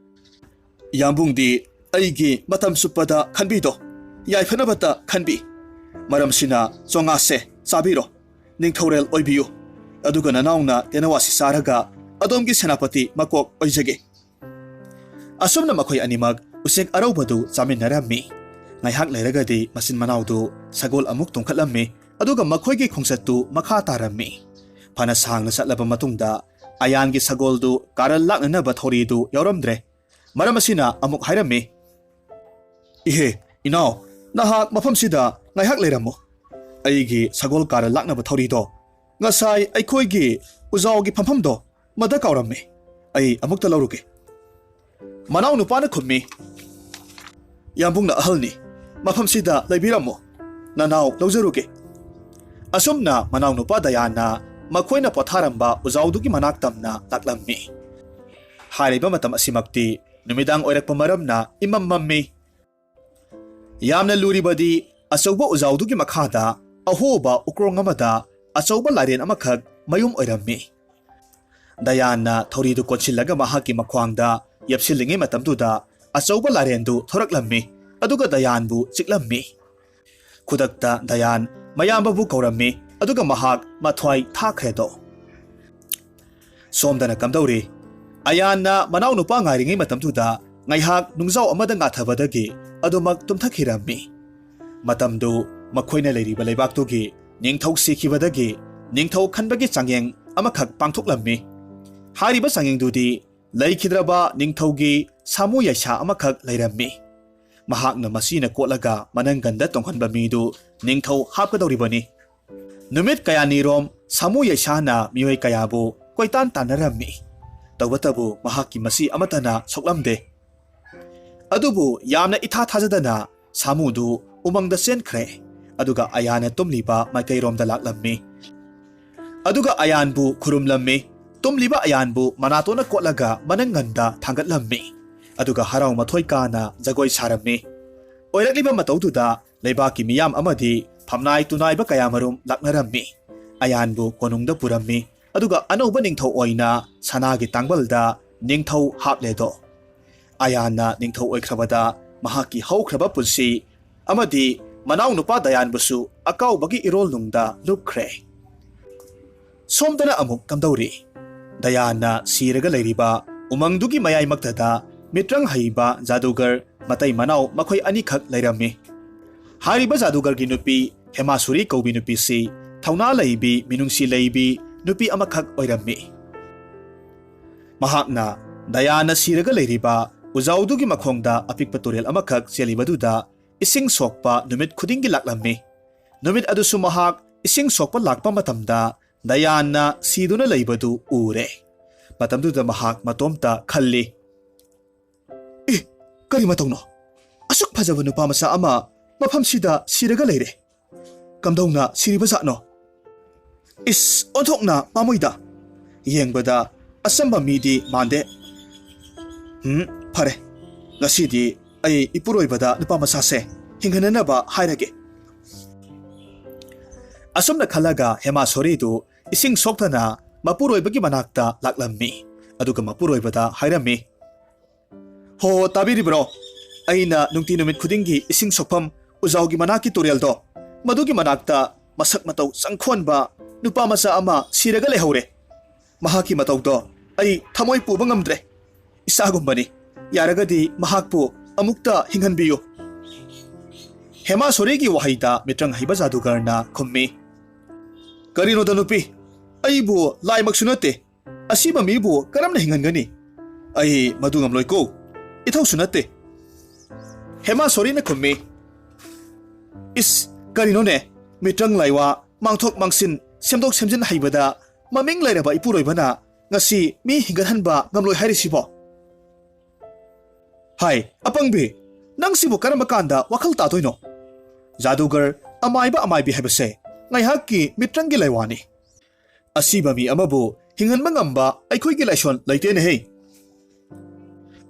"ꯌꯥꯝꯕꯨꯡꯗꯤ ꯑꯩꯒꯤ ꯃꯇꯝ ꯆꯨꯞꯄꯗ ꯈꯟꯕꯤꯗꯣ, ꯌꯥꯏꯐꯅꯕꯇ ꯈꯟꯕꯤ꯫ ꯃꯔꯝꯁꯤꯅ ꯆꯣꯉꯥꯁꯦ ꯆꯥꯕꯤꯔꯣ, ꯅꯤꯡꯊꯧꯔꯦꯜ ꯑꯣꯏꯕꯤꯌꯨ, ꯑꯗꯨꯒ ꯅꯅꯥꯎꯅ ꯇꯦꯅꯋꯥꯁꯤ ꯆꯥꯔꯒ ꯑꯗꯣꯝꯒꯤ ꯁꯦꯅꯥꯄꯇꯤ ꯃꯀꯣꯛ ꯑꯣꯏꯖꯒꯦ꯫" ꯑꯁꯨꯝꯅ ꯃꯈꯣꯏ ꯑꯅꯤꯃꯛ ꯎꯆꯦꯛ ꯑꯔꯧꯕꯗꯨ ꯆꯥꯃꯤꯟꯅꯔꯝꯃꯤ꯫ ꯉꯥꯏꯍꯥꯛ ꯂꯩꯔꯒꯗꯤ ꯃꯆꯤꯟ ꯃꯅꯥꯎꯗꯨ ꯁꯒꯣꯜ ꯑꯃꯨꯛ ꯇꯣꯡꯈꯠꯂꯝꯃꯤ, ꯑꯗꯨꯒ ꯃꯈꯣꯏꯒꯤ ꯈꯣꯡꯆꯠꯇꯨ ꯃꯈꯥ ꯇꯥꯔꯝꯃꯤ꯫ ꯐꯅ ꯁꯥꯡꯅ ꯆꯠꯂꯕ ꯃꯇꯨꯡꯗ ꯑꯌꯥꯟꯒꯤ ꯁꯒꯣꯜꯗꯨ ꯀꯥꯔꯜ ꯂꯥꯛꯅꯅꯕ ꯊꯧꯔꯤꯗꯨ ꯌꯥꯎꯔꯝꯗ꯭ꯔꯦ꯫ ꯃꯔꯝ ꯑꯁꯤꯅ ꯑꯃꯨꯛ ꯍꯥꯏꯔꯝꯃꯤ, "ꯏꯍꯦ, ꯏꯅꯥꯎ, ꯅꯍꯥꯛ ꯃꯐꯝꯁꯤꯗ ꯉꯥꯏꯍꯥꯛ ꯂꯩꯔꯝꯃꯨ꯫ ꯑꯩꯒꯤ ꯁꯒꯣꯜ ꯀꯥꯔꯜ ꯂꯥꯛꯅꯕ ꯊꯧꯔꯤꯗꯣ ꯉꯁꯥꯏ ꯑꯩꯈꯣꯏꯒꯤ ꯎꯖꯥꯎꯒꯤ ꯐꯝꯐꯝꯗꯣ ꯃꯗ ꯀꯥꯎꯔꯝꯃꯤ꯫ ꯑꯩ ꯑꯃꯨꯛꯇ ꯂꯧꯔꯨꯒꯦ꯫" ꯃꯅꯥꯎꯅꯨꯄꯥꯅ ꯈꯨꯝꯃꯤ, "ꯌꯥꯝꯕꯨꯡꯅ ꯑꯍꯜꯅꯤ, ꯃꯐꯝꯁꯤꯗ ꯂꯩꯕꯤꯔꯝꯃꯨ, ꯅꯅꯥꯎ ꯂꯧꯖꯔꯨꯒꯦ꯫" ꯑꯁꯨꯝꯅ ꯃꯅꯥꯎꯅꯨꯄꯥ ꯗꯌꯥꯟꯅ ꯃꯈꯣꯏꯅ ꯄꯣꯊꯥꯔꯝꯕ ꯎꯖꯥꯎꯗꯨꯒꯤ ꯃꯅꯥꯛ ꯇꯝꯅ ꯂꯥꯛꯂꯝꯃꯤ꯫ ꯍꯥꯏꯔꯤꯕ ꯃꯇꯝ ꯑꯁꯤꯃꯛꯇꯤ ꯅꯨꯃꯤꯗꯥꯡ ꯑꯣꯏꯔꯛꯄ ꯃꯔꯝꯅ ꯏꯃꯝ ꯃꯝꯃꯤ꯫ ꯌꯥꯝꯅ ꯂꯨꯔꯤꯕꯗꯤ ꯑꯆꯧꯕ ꯎꯖꯥꯎꯗꯨꯒꯤ ꯃꯈꯥꯗ ꯑꯍꯣꯕ ꯎꯀ꯭ꯔꯣꯡ ꯑꯃꯗ ꯑꯆꯧꯕ ꯂꯥꯏꯔꯦꯟ ꯑꯃꯈꯛ ꯃꯌꯨꯝ ꯑꯣꯏꯔꯝꯃꯤ꯫ ꯗꯌꯥꯟꯅ ꯊꯧꯔꯤꯗꯨ ꯀꯣꯟꯁꯤꯜꯂꯒ ꯃꯍꯥꯛꯀꯤ ꯃꯈ꯭ꯋꯥꯡꯗ ꯌꯦꯞꯁꯤꯜꯂꯤꯉꯩ ꯃꯇꯝꯗꯨꯗ ꯑꯆꯧꯕ ꯂꯥꯏꯔꯦꯟꯗꯨ ꯊꯣꯔꯛꯂꯝꯃꯤ, ꯑꯗꯨꯒ ꯗꯌꯥꯟꯕꯨ ꯆꯤꯛꯂꯝꯃꯤ꯫ ꯈꯨꯗꯛꯇ ꯗꯌꯥꯟ ꯃꯌꯥꯝꯕꯕꯨ ꯀꯧꯔꯝꯃꯤ, ꯑꯗꯨꯒ ꯃꯍꯥꯛ ꯃꯊ꯭ꯋꯥꯏ ꯊꯥꯈ꯭ꯔꯦꯗꯣ꯫ ꯁꯣꯝꯗꯅ ꯀꯝꯗꯧꯔꯤ? ꯑꯌꯥꯟꯅ ꯃꯅꯥꯎꯅꯨꯄꯥ ꯉꯥꯏꯔꯤꯉꯩ ꯃꯇꯝꯗꯨꯗ ꯉꯥꯏꯍꯥꯛ ꯅꯨꯡꯖꯥꯎ ꯑꯃꯗ ꯉꯥꯊꯕꯗꯒꯤ ꯑꯗꯨꯃꯛ ꯇꯨꯝꯊꯈꯤꯔꯝꯃꯤ꯫ ꯃꯇꯝꯗꯨ ꯃꯈꯣꯏꯅ ꯂꯩꯔꯤꯕ ꯂꯩꯕꯥꯛꯇꯨꯒꯤ ꯅꯤꯡꯊꯧ ꯁꯤꯈꯤꯕꯗꯒꯤ ꯅꯤꯡꯊꯧ ꯈꯟꯕꯒꯤ ꯆꯥꯡꯌꯦꯡ ꯑꯃꯈꯛ ꯄꯥꯡꯊꯣꯛꯂꯝꯃꯤ꯫ ꯍꯥꯏꯔꯤꯕ ꯆꯥꯡꯌꯦꯡꯗꯨꯗꯤ ꯂꯩꯈꯤꯗ꯭ꯔꯕ ꯅꯤꯡꯊꯧꯒꯤ ꯁꯥꯃꯨ ꯌꯥꯏꯁꯥ ꯑꯃꯈꯛ ꯂꯩꯔꯝꯃꯤ꯫ ꯃꯍꯥꯛꯅ ꯃꯁꯤꯅ ꯀꯣꯠꯂꯒ ꯃꯅꯪꯒꯟꯗ ꯇꯣꯡꯍꯟꯕ ꯃꯤꯗꯨ ꯅꯤꯡꯊꯧ ꯍꯥꯞꯀꯗꯧꯔꯤꯕꯅꯤ꯫ ꯅꯨꯃꯤꯠ ꯀꯌꯥꯅꯤꯔꯣꯝ ꯁꯥꯃꯨ ꯌꯩꯁꯥꯅ ꯃꯤꯑꯣꯏ ꯀꯌꯥꯕꯨ ꯀꯣꯏꯇꯥꯟ ꯇꯥꯟꯅꯔꯝꯃꯤ꯫ ꯇꯧꯕꯇꯕꯨ ꯃꯍꯥꯛꯀꯤ ꯃꯁꯤ ꯑꯃꯠꯇꯅ ꯁꯣꯛꯂꯝꯗꯦ꯫ ꯑꯗꯨꯕꯨ ꯌꯥꯝꯅ ꯏꯊꯥ ꯊꯥꯖꯗꯅ ꯁꯥꯃꯨꯗꯨ ꯎꯃꯪꯗ ꯆꯦꯟꯈ꯭ꯔꯦ, ꯑꯗꯨꯒ ꯑꯌꯥꯟꯅ ꯇꯨꯝꯂꯤꯕ ꯃꯥꯏꯀꯩꯔꯣꯝꯗ ꯂꯥꯛꯂꯝꯃꯤ꯫ ꯑꯗꯨꯒ ꯑꯌꯥꯟꯕꯨ ꯈꯨꯔꯨꯝꯂꯝꯃꯤ꯫ ꯇꯨꯝꯂꯤꯕ ꯑꯌꯥꯟꯕꯨ ꯃꯅꯥꯇꯣꯟꯅ ꯀꯣꯠꯂꯒ ꯃꯅꯪꯒꯟꯗ ꯊꯥꯡꯒꯠꯂꯝꯃꯤ꯫ ꯑꯗꯨꯒ ꯍꯔꯥꯎ ꯃꯊꯣꯏ ꯀꯥꯅ ꯖꯒꯣꯏ ꯁꯥꯔꯝꯃꯤ꯫ ꯑꯣꯏꯔꯛꯂꯤꯕ ꯃꯇꯧꯗꯨꯗ ꯂꯩꯕꯥꯛꯀꯤ ꯃꯤꯌꯥꯝ ꯑꯃꯗꯤ ꯐꯝꯅꯥꯏ ꯇꯨꯅꯥꯏꯕ ꯀꯌꯥꯃꯔꯨꯝ ꯂꯥꯛꯅꯔꯝꯃꯤ꯫ ꯑꯌꯥꯟꯕꯨ ꯀꯣꯅꯨꯡꯗ ꯄꯨꯔꯝꯃꯤ꯫ ꯑꯗꯨꯒ ꯑꯅꯧꯕ ꯅꯤꯡꯊꯧ ꯑꯣꯏꯅ ꯁꯅꯥꯒꯤ ꯇꯥꯡꯕꯜꯗ ꯅꯤꯡꯊꯧ ꯍꯥꯞꯂꯦꯗꯣ꯫ ꯑꯌꯥꯟꯅ ꯅꯤꯡꯊꯧ ꯑꯣꯏꯈ꯭ꯔꯕꯗ ꯃꯍꯥꯛꯀꯤ ꯍꯧꯈ꯭ꯔꯕ ꯄꯨꯟꯁꯤ ꯑꯃꯗꯤ ꯃꯅꯥꯎꯅꯨꯄꯥ ꯗꯌꯥꯟꯕꯨꯁꯨ ꯑꯀꯥꯎꯕꯒꯤ ꯏꯔꯣꯜꯅꯨꯡꯗ ꯂꯨꯞꯈ꯭ꯔꯦ꯫ ꯁꯣꯝꯗꯅ ꯑꯃꯨꯛ ꯀꯝꯗꯧꯔꯤ? ꯗꯌꯥꯟꯅ ꯁꯤꯔꯒ ꯂꯩꯔꯤꯕ ꯎꯃꯪꯗꯨꯒꯤ ꯃꯌꯥꯏꯃꯛꯇꯗ ꯃꯤꯇ꯭ꯔꯪ ꯍꯩꯕ ꯖꯥꯗꯨꯒꯔ ꯃꯇꯩ ꯃꯅꯥꯎ ꯃꯈꯣꯏ ꯑꯅꯤꯈꯛ ꯂꯩꯔꯝꯃꯤ꯫ ꯍꯥꯏꯔꯤꯕ ꯖꯥꯗꯨꯒꯔꯒꯤ ꯅꯨꯄꯤ ꯍꯦꯃꯥꯁꯨꯔꯤ ꯀꯧꯕꯤ ꯅꯨꯄꯤꯁꯤ ꯊꯧꯅꯥ ꯂꯩꯕꯤ, ꯃꯤꯅꯨꯡꯁꯤ ꯂꯩꯕꯤ ꯅꯨꯄꯤ ꯑꯃꯈꯛ ꯑꯣꯏꯔꯝꯃꯤ꯫ ꯃꯍꯥꯛꯅ ꯗꯌꯥꯟꯅ ꯁꯤꯔꯒ ꯂꯩꯔꯤꯕ ꯎꯖꯥꯎꯗꯨꯒꯤ ꯃꯈꯣꯡꯗ ꯑꯄꯤꯛꯄ ꯇꯨꯔꯦꯜ ꯑꯃꯈꯛ ꯆꯦꯜꯂꯤꯕꯗꯨꯗ ꯏꯁꯤꯡ ꯁꯣꯛꯄ ꯅꯨꯃꯤꯠ ꯈꯨꯗꯤꯡꯒꯤ ꯂꯥꯛꯂꯝꯃꯤ꯫ ꯅꯨꯃꯤꯠ ꯑꯗꯨꯁꯨ ꯃꯍꯥꯛ ꯏꯁꯤꯡ ꯁꯣꯛꯄ ꯂꯥꯛꯄ ꯃꯇꯝꯗ ꯗꯌꯥꯟꯅ ꯁꯤꯗꯨꯅ ꯂꯩꯕꯗꯨ ꯎꯔꯦ꯫ ꯃꯇꯝꯗꯨꯗ ꯃꯍꯥꯛ ꯃꯇꯣꯝꯇ ꯈꯜꯂꯤ, "ꯑꯦ, ꯀꯔꯤ ꯃꯇꯧꯅꯣ? ꯑꯁꯨꯛ ꯐꯖꯕ ꯅꯨꯄꯥ ꯃꯆꯥ ꯑꯃ ꯃꯐꯝꯁꯤꯗ ꯁꯤꯔꯒ ꯂꯩꯔꯦ꯫ ꯀꯝꯗꯧꯅ ꯁꯤꯔꯤꯕ ꯖꯥꯠꯅꯣ? ꯏꯁ, ꯑꯣꯟꯊꯣꯛꯅ ꯄꯥꯝꯃꯨꯏꯗ꯫ ꯌꯦꯡꯕꯗ ꯑꯆꯝꯕ ꯃꯤꯗꯤ ꯃꯥꯟꯗꯦ꯫ ꯎꯝ, ꯐꯔꯦ꯫ ꯉꯁꯤꯗꯤ ꯑꯩ ꯏꯄꯨꯔꯣꯏꯕꯗ ꯅꯨꯄꯥ ꯃꯆꯥꯁꯦ ꯍꯤꯡꯍꯟꯅꯅꯕ ꯍꯥꯏꯔꯒꯦ꯫" ꯑꯁꯨꯝꯅ ꯈꯜꯂꯒ ꯍꯦꯃꯥ ꯁꯣꯔꯤꯗꯨ ꯏꯁꯤꯡ ꯁꯣꯛꯇꯅ ꯃꯄꯨꯔꯣꯏꯕꯒꯤ ꯃꯅꯥꯛꯇ ꯂꯥꯛꯂꯝꯃꯤ꯫ ꯑꯗꯨꯒ ꯃꯄꯨꯔꯣꯏꯕꯗ ꯍꯥꯏꯔꯝꯃꯤ, "ꯍꯣ, ꯍꯣ, ꯇꯥꯕꯤꯔꯤꯕ꯭ꯔꯣ? ꯑꯩꯅ ꯅꯨꯡꯇꯤ ꯅꯨꯃꯤꯠ ꯈꯨꯗꯤꯡꯒꯤ ꯏꯁꯤꯡ ꯁꯣꯛꯐꯝ ꯎꯖꯥꯎꯒꯤ ꯃꯅꯥꯛꯀꯤ ꯇꯨꯔꯦꯜꯗꯣ, ꯃꯗꯨꯒꯤ ꯃꯅꯥꯛꯇ ꯃꯁꯛ ꯃꯇꯧ ꯆꯪꯈꯣꯟꯕ ꯅꯨꯄꯥ ꯃꯆꯥ ꯑꯃ ꯁꯤꯔꯒ ꯂꯩꯍꯧꯔꯦ꯫ ꯃꯍꯥꯛꯀꯤ ꯃꯇꯧꯗꯣ ꯑꯩ ꯊꯃꯣꯏ ꯄꯨꯕ ꯉꯝꯗ꯭ꯔꯦ꯫ ꯏꯆꯥꯒꯨꯝꯕꯅꯤ꯫ ꯌꯥꯔꯒꯗꯤ ꯃꯍꯥꯛꯄꯨ ꯑꯃꯨꯛꯇ ꯍꯤꯡꯍꯟꯕꯤꯌꯨ꯫" ꯍꯦꯃꯥ ꯁꯣꯔꯤꯒꯤ ꯋꯥꯍꯩꯗ ꯃꯤꯇ꯭ꯔꯪ ꯍꯩꯕ ꯖꯥꯗꯨꯒꯔꯅ ꯈꯨꯝꯃꯤ, "ꯀꯔꯤꯅꯣꯗ ꯅꯨꯄꯤ, ꯑꯩꯕꯨ ꯂꯥꯏꯃꯛꯁꯨ ꯅꯠꯇꯦ꯫ ꯑꯁꯤꯕ ꯃꯤꯕꯨ ꯀꯔꯝꯅ ꯍꯤꯡꯍꯟꯒꯅꯤ? ꯑꯩ ꯃꯗꯨ ꯉꯝꯂꯣꯏꯀꯣ꯫ ꯏꯊꯧꯁꯨ ꯅꯠꯇꯦ꯫" ꯍꯦꯃꯥ ꯁꯣꯔꯤꯅ ꯈꯨꯝꯃꯤ, "ꯏꯁ, ꯀꯔꯤꯅꯣꯅꯦ? ꯃꯤꯇ꯭ꯔꯪ ꯂꯥꯏꯋꯥ, ꯃꯥꯡꯊꯣꯛ ꯃꯥꯡꯁꯤꯟ, ꯁꯦꯝꯗꯣꯛ ꯁꯦꯝꯖꯤꯟ ꯍꯩꯕꯗ ꯃꯃꯤꯡ ꯂꯩꯔꯕ ꯏꯄꯨꯔꯣꯏꯕꯅ ꯉꯁꯤ ꯃꯤ ꯍꯤꯡꯒꯠꯍꯟꯕ ꯉꯝꯂꯣꯏ ꯍꯥꯏꯔꯤꯁꯤꯕꯣ?" ꯍꯥꯏ, ꯑꯄꯪꯕꯤ, ꯅꯪꯁꯤꯕꯨ ꯀꯔꯝꯕ ꯀꯥꯟꯗ ꯋꯥꯈꯜ ꯇꯥꯗꯣꯏꯅꯣ? ꯖꯥꯗꯨꯒꯔ, ꯑꯃꯥꯏꯕ ꯑꯃꯥꯏꯕꯤ ꯍꯥꯏꯕꯁꯦ ꯉꯥꯏꯍꯥꯛꯀꯤ ꯃꯤꯇ꯭ꯔꯪꯒꯤ ꯂꯥꯏꯋꯥꯅꯤ꯫ ꯑꯁꯤꯕ ꯃꯤ ꯑꯃꯕꯨ ꯍꯤꯡꯍꯟꯕ ꯉꯝꯕ ꯑꯩꯈꯣꯏꯒꯤ ꯂꯥꯏꯁꯣꯟ ꯂꯩꯇꯦꯅꯦꯍꯦ꯫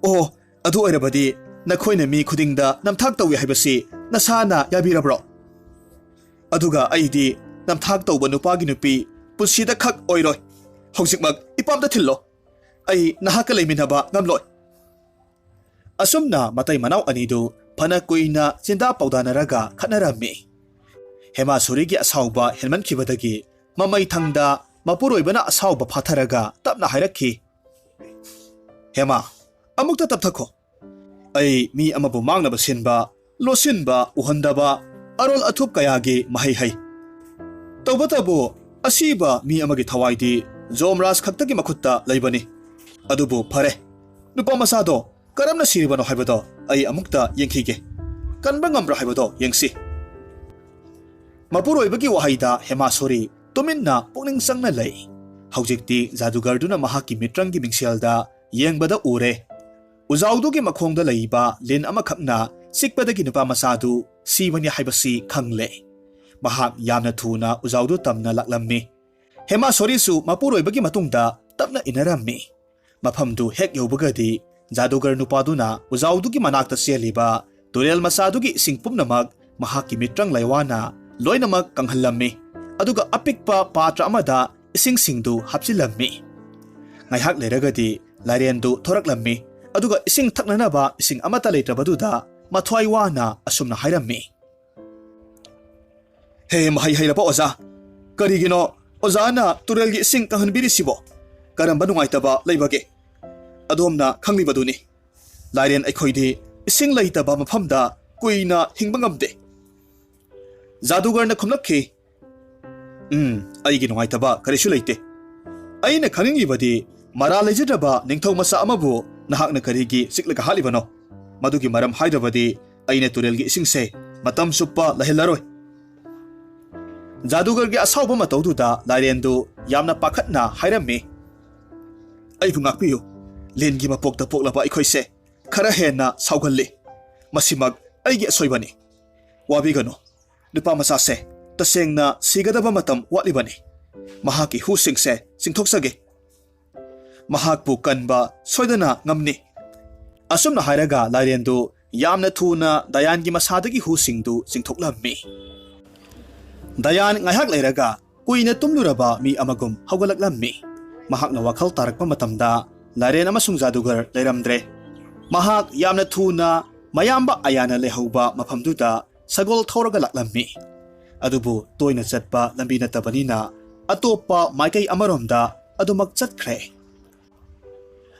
ꯑꯣ, ꯑꯗꯨ ꯑꯣꯏꯔꯕꯗꯤ ꯅꯈꯣꯏꯅ ꯃꯤ ꯈꯨꯗꯤꯡꯗ ꯅꯝꯊꯥꯛ ꯇꯧꯏ ꯍꯥꯏꯕꯁꯤ ꯅꯁꯥꯅ ꯌꯥꯕꯤꯔꯕ꯭ꯔꯣ? ꯑꯗꯨꯒ ꯑꯩꯗꯤ ꯅꯝꯊꯥꯛ ꯇꯧꯕ ꯅꯨꯄꯥꯒꯤ ꯅꯨꯄꯤ ꯄꯨꯟꯁꯤꯗ ꯈꯛ ꯑꯣꯏꯔꯣꯏ꯫ ꯍꯧꯖꯤꯛꯃꯛ ꯏꯄꯥꯝꯗ ꯊꯤꯜꯂꯣ꯫ ꯑꯩ ꯅꯍꯥꯛꯀ ꯂꯩꯃꯤꯟꯅꯕ ꯉꯝꯂꯣꯏ꯫ ꯑꯁꯨꯝꯅ ꯃꯇꯩ ꯃꯅꯥꯎ ꯑꯅꯤꯗꯨ ꯐꯅ ꯀꯨꯏꯅ ꯆꯤꯟꯗꯥ ꯄꯥꯎꯗꯥꯅꯔꯒ ꯈꯠꯅꯔꯝꯃꯤ꯫ ꯍꯦꯃꯥꯁꯣꯔꯤꯒꯤ ꯑꯁꯥꯎꯕ ꯍꯦꯟꯃꯟꯈꯤꯕꯗꯒꯤ ꯃꯃꯩ ꯊꯪꯗ ꯃꯄꯨꯔꯣꯏꯕꯅ ꯑꯁꯥꯎꯕ ꯐꯥꯊꯔꯒ ꯇꯞꯅ ꯍꯥꯏꯔꯛꯈꯤ, "ꯍꯦꯃꯥ, ꯑꯃꯨꯛꯇ ꯇꯞꯊꯈꯣ꯫ ꯑꯩ ꯃꯤ ꯑꯃꯕꯨ ꯃꯥꯡꯅꯕ ꯁꯤꯟꯕ, ꯂꯣꯠꯁꯤꯟꯕ, ꯎꯍꯟꯗꯕ, ꯑꯔꯣꯜ ꯑꯊꯨꯞ ꯀꯌꯥꯒꯤ ꯃꯍꯩ ꯍꯩ꯫ ꯇꯧꯕꯇꯕꯨ ꯑꯁꯤꯕ ꯃꯤ ꯑꯃꯒꯤ ꯊꯋꯥꯏꯗꯤ ꯖꯣꯝꯔꯥꯖ ꯈꯛꯇꯒꯤ ꯃꯈꯨꯠꯇ ꯂꯩꯕꯅꯤ꯫ ꯑꯗꯨꯕꯨ ꯐꯔꯦ, ꯅꯨꯄꯥ ꯃꯆꯥꯗꯣ ꯀꯔꯝꯅ ꯁꯤꯔꯤꯕꯅꯣ ꯍꯥꯏꯕꯗꯣ ꯑꯩ ꯑꯃꯨꯛꯇ ꯌꯦꯡꯈꯤꯒꯦ꯫ ꯀꯟꯕ ꯉꯝꯕ꯭ꯔꯥ ꯍꯥꯏꯕꯗꯣ ꯌꯦꯡꯁꯤ꯫" ꯃꯄꯨꯔꯣꯏꯕꯒꯤ ꯋꯥꯍꯩꯗ ꯍꯦꯃꯥꯁꯣꯔꯤ ꯇꯨꯃꯤꯟꯅ ꯄꯨꯛꯅꯤꯡ ꯆꯪꯅ ꯂꯩ꯫ ꯍꯧꯖꯤꯛꯇꯤ ꯖꯥꯗꯨꯒꯔꯗꯨꯅ ꯃꯍꯥꯛꯀꯤ ꯃꯤꯇ꯭ꯔꯪꯒꯤ ꯃꯤꯡꯁꯦꯜꯗ ꯌꯦꯡꯕꯗ ꯎꯔꯦ꯫ ꯎꯖꯥꯎꯗꯨꯒꯤ ꯃꯈꯣꯡꯗ ꯂꯩꯕ ꯂꯤꯟ ꯑꯃꯈꯛꯅ ꯆꯤꯛꯄꯗꯒꯤ ꯅꯨꯄꯥ ꯃꯆꯥꯗꯨ ꯁꯤꯕꯅꯤ ꯍꯥꯏꯕꯁꯤ ꯈꯪꯂꯦ꯫ ꯃꯍꯥꯛ ꯌꯥꯝꯅ ꯊꯨꯅ ꯎꯖꯥꯎꯗꯨ ꯇꯝꯅ ꯂꯥꯛꯂꯝꯃꯤ꯫ ꯍꯦꯃꯥꯁꯣꯔꯤꯁꯨ ꯃꯄꯨꯔꯣꯏꯕꯒꯤ ꯃꯇꯨꯡꯗ ꯇꯞꯅ ꯏꯟꯅꯔꯝꯃꯤ꯫ ꯃꯐꯝꯗꯨ ꯍꯦꯛ ꯌꯧꯕꯒꯗꯤ ꯖꯥꯗꯨꯒꯔ ꯅꯨꯄꯥꯗꯨꯅ ꯎꯖꯥꯎꯗꯨꯒꯤ ꯃꯅꯥꯛꯇ ꯆꯦꯜꯂꯤꯕ ꯇꯨꯔꯦꯜ ꯃꯆꯥꯗꯨꯒꯤ ꯏꯁꯤꯡ ꯄꯨꯝꯅꯃꯛ ꯃꯍꯥꯛꯀꯤ ꯃꯤꯇ꯭ꯔꯪ ꯂꯥꯏꯋꯥꯅ ꯂꯣꯏꯅꯃꯛ ꯀꯪꯍꯜꯂꯝꯃꯤ꯫ ꯑꯗꯨꯒ ꯑꯄꯤꯛꯄ ꯄꯥꯇ꯭ꯔ ꯑꯃꯗ ꯏꯁꯤꯡꯁꯤꯡꯗꯨ ꯍꯥꯞꯆꯤꯜꯂꯝꯃꯤ꯫ ꯉꯥꯏꯍꯥꯛ ꯂꯩꯔꯒꯗꯤ ꯂꯥꯏꯔꯦꯟꯗꯨ ꯊꯣꯔꯛꯂꯝꯃꯤ꯫ ꯑꯗꯨꯒ ꯏꯁꯤꯡ ꯊꯛꯅꯅꯕ ꯏꯁꯤꯡ ꯑꯃꯠꯇ ꯂꯩꯇ꯭ꯔꯕꯗꯨꯗ ꯃꯊ꯭ꯋꯥꯏ ꯋꯥꯅ ꯑꯁꯨꯝꯅ ꯍꯥꯏꯔꯝꯃꯤ, "ꯍꯦ ꯃꯍꯩ ꯍꯩꯔꯕ ꯑꯣꯖꯥ, ꯀꯔꯤꯒꯤꯅꯣ ꯑꯣꯖꯥꯅ ꯇꯨꯔꯦꯜꯒꯤ ꯏꯁꯤꯡ ꯀꯪꯍꯟꯕꯤꯔꯤꯁꯤꯕꯣ? ꯀꯔꯝꯕ ꯅꯨꯡꯉꯥꯏꯇꯕ ꯂꯩꯕꯒꯦ? ꯑꯗꯣꯝꯅ ꯈꯪꯂꯤꯕꯗꯨꯅꯤ, ꯂꯥꯏꯔꯦꯟ ꯑꯩꯈꯣꯏꯗꯤ ꯏꯁꯤꯡ ꯂꯩꯇꯕ ꯃꯐꯝꯗ ꯀꯨꯏꯅ ꯍꯤꯡꯕ ꯉꯝꯗꯦ꯫" ꯖꯥꯗꯨꯒꯔꯅ ꯈꯨꯝꯂꯛꯈꯤ, "ꯎꯝ, ꯑꯩꯒꯤ ꯅꯨꯡꯉꯥꯏꯇꯕ ꯀꯔꯤꯁꯨ ꯂꯩꯇꯦ꯫ ꯑꯩꯅ ꯈꯪꯅꯤꯡꯂꯤꯕꯗꯤ ꯃꯔꯥꯜ ꯂꯩꯖꯗ꯭ꯔꯕ ꯅꯤꯡꯊꯧ ꯃꯆꯥ ꯑꯃꯕꯨ ꯅꯍꯥꯛꯅ ꯀꯔꯤꯒꯤ ꯆꯤꯛꯂꯒ ꯍꯥꯠꯂꯤꯕꯅꯣ? ꯃꯗꯨꯒꯤ ꯃꯔꯝ ꯍꯥꯏꯗ꯭ꯔꯕꯗꯤ ꯑꯩꯅ ꯇꯨꯔꯦꯜꯒꯤ ꯏꯁꯤꯡꯁꯦ ꯃꯇꯝ ꯆꯨꯞꯄ ꯂꯩꯍꯜꯂꯔꯣꯏ꯫ ꯖꯥꯗꯨꯒꯔꯒꯤ ꯑꯁꯥꯎꯕ ꯃꯇꯧꯗꯨꯗ ꯂꯥꯏꯔꯦꯟꯗꯨ ꯌꯥꯝꯅ ꯄꯥꯈꯠꯅ ꯍꯥꯏꯔꯝꯃꯤ, "ꯑꯩꯕꯨ ꯉꯥꯛꯄꯤꯌꯨ꯫ ꯂꯤꯟꯒꯤ ꯃꯄꯣꯛꯇ ꯄꯣꯛꯂꯕ ꯑꯩꯈꯣꯏꯁꯦ ꯈꯔ ꯍꯦꯟꯅ ꯁꯥꯎꯒꯜꯂꯤ꯫ ꯃꯁꯤꯃꯛ ꯑꯩꯒꯤ ꯑꯁꯣꯏꯕꯅꯤ꯫ ꯋꯥꯕꯤꯒꯅꯨ꯫ ꯅꯨꯄꯥ ꯃꯆꯥꯁꯦ ꯇꯁꯦꯡꯅ ꯁꯤꯒꯗꯕ ꯃꯇꯝ ꯋꯥꯠꯂꯤꯕꯅꯤ꯫ ꯃꯍꯥꯛꯀꯤ ꯍꯨꯁꯤꯡꯁꯦ ꯆꯤꯡꯊꯣꯛꯆꯒꯦ꯫ ꯃꯍꯥꯛꯄꯨ ꯀꯟꯕ ꯁꯣꯏꯗꯅ ꯉꯝꯅꯤ"꯫ ꯑꯁꯨꯝꯅ ꯍꯥꯏꯔꯒ ꯂꯥꯏꯔꯦꯟꯗꯨ ꯌꯥꯝꯅ ꯊꯨꯅ ꯗꯌꯥꯟꯒꯤ ꯃꯁꯥꯗꯒꯤ ꯍꯨꯁꯤꯡꯗꯨ ꯆꯤꯡꯊꯣꯛꯂꯝꯃꯤ꯫ ꯗꯌꯥꯟ ꯉꯥꯏꯍꯥꯛ ꯂꯩꯔꯒ ꯀꯨꯏꯅ ꯇꯨꯝꯂꯨꯔꯕ ꯃꯤ ꯑꯃꯒꯨꯝ ꯍꯧꯒꯠꯂꯛꯂꯝꯃꯤ꯫ ꯃꯍꯥꯛꯅ ꯋꯥꯈꯜ ꯇꯥꯔꯛꯄ ꯃꯇꯝꯗ ꯂꯥꯏꯔꯦꯟ ꯑꯃꯁꯨꯡ ꯖꯥꯗꯨꯒꯔ ꯂꯩꯔꯝꯗ꯭ꯔꯦ꯫ ꯃꯍꯥꯛ ꯌꯥꯝꯅ ꯊꯨꯅ ꯃꯌꯥꯝꯕ ꯑꯌꯥꯅ ꯂꯩꯍꯧꯕ ꯃꯐꯝꯗꯨꯗ ꯁꯒꯣꯜ ꯊꯧꯔꯒ ꯂꯥꯛꯂꯝꯃꯤ꯫ ꯑꯗꯨꯕꯨ ꯇꯣꯏꯅ ꯆꯠꯄ ꯂꯝꯕꯤ ꯅꯠꯇꯕꯅꯤꯅ ꯑꯇꯣꯞꯄ ꯃꯥꯏꯀꯩ ꯑꯃꯔꯣꯝꯗ ꯑꯗꯨꯃꯛ ꯆꯠꯈ꯭ꯔꯦ꯫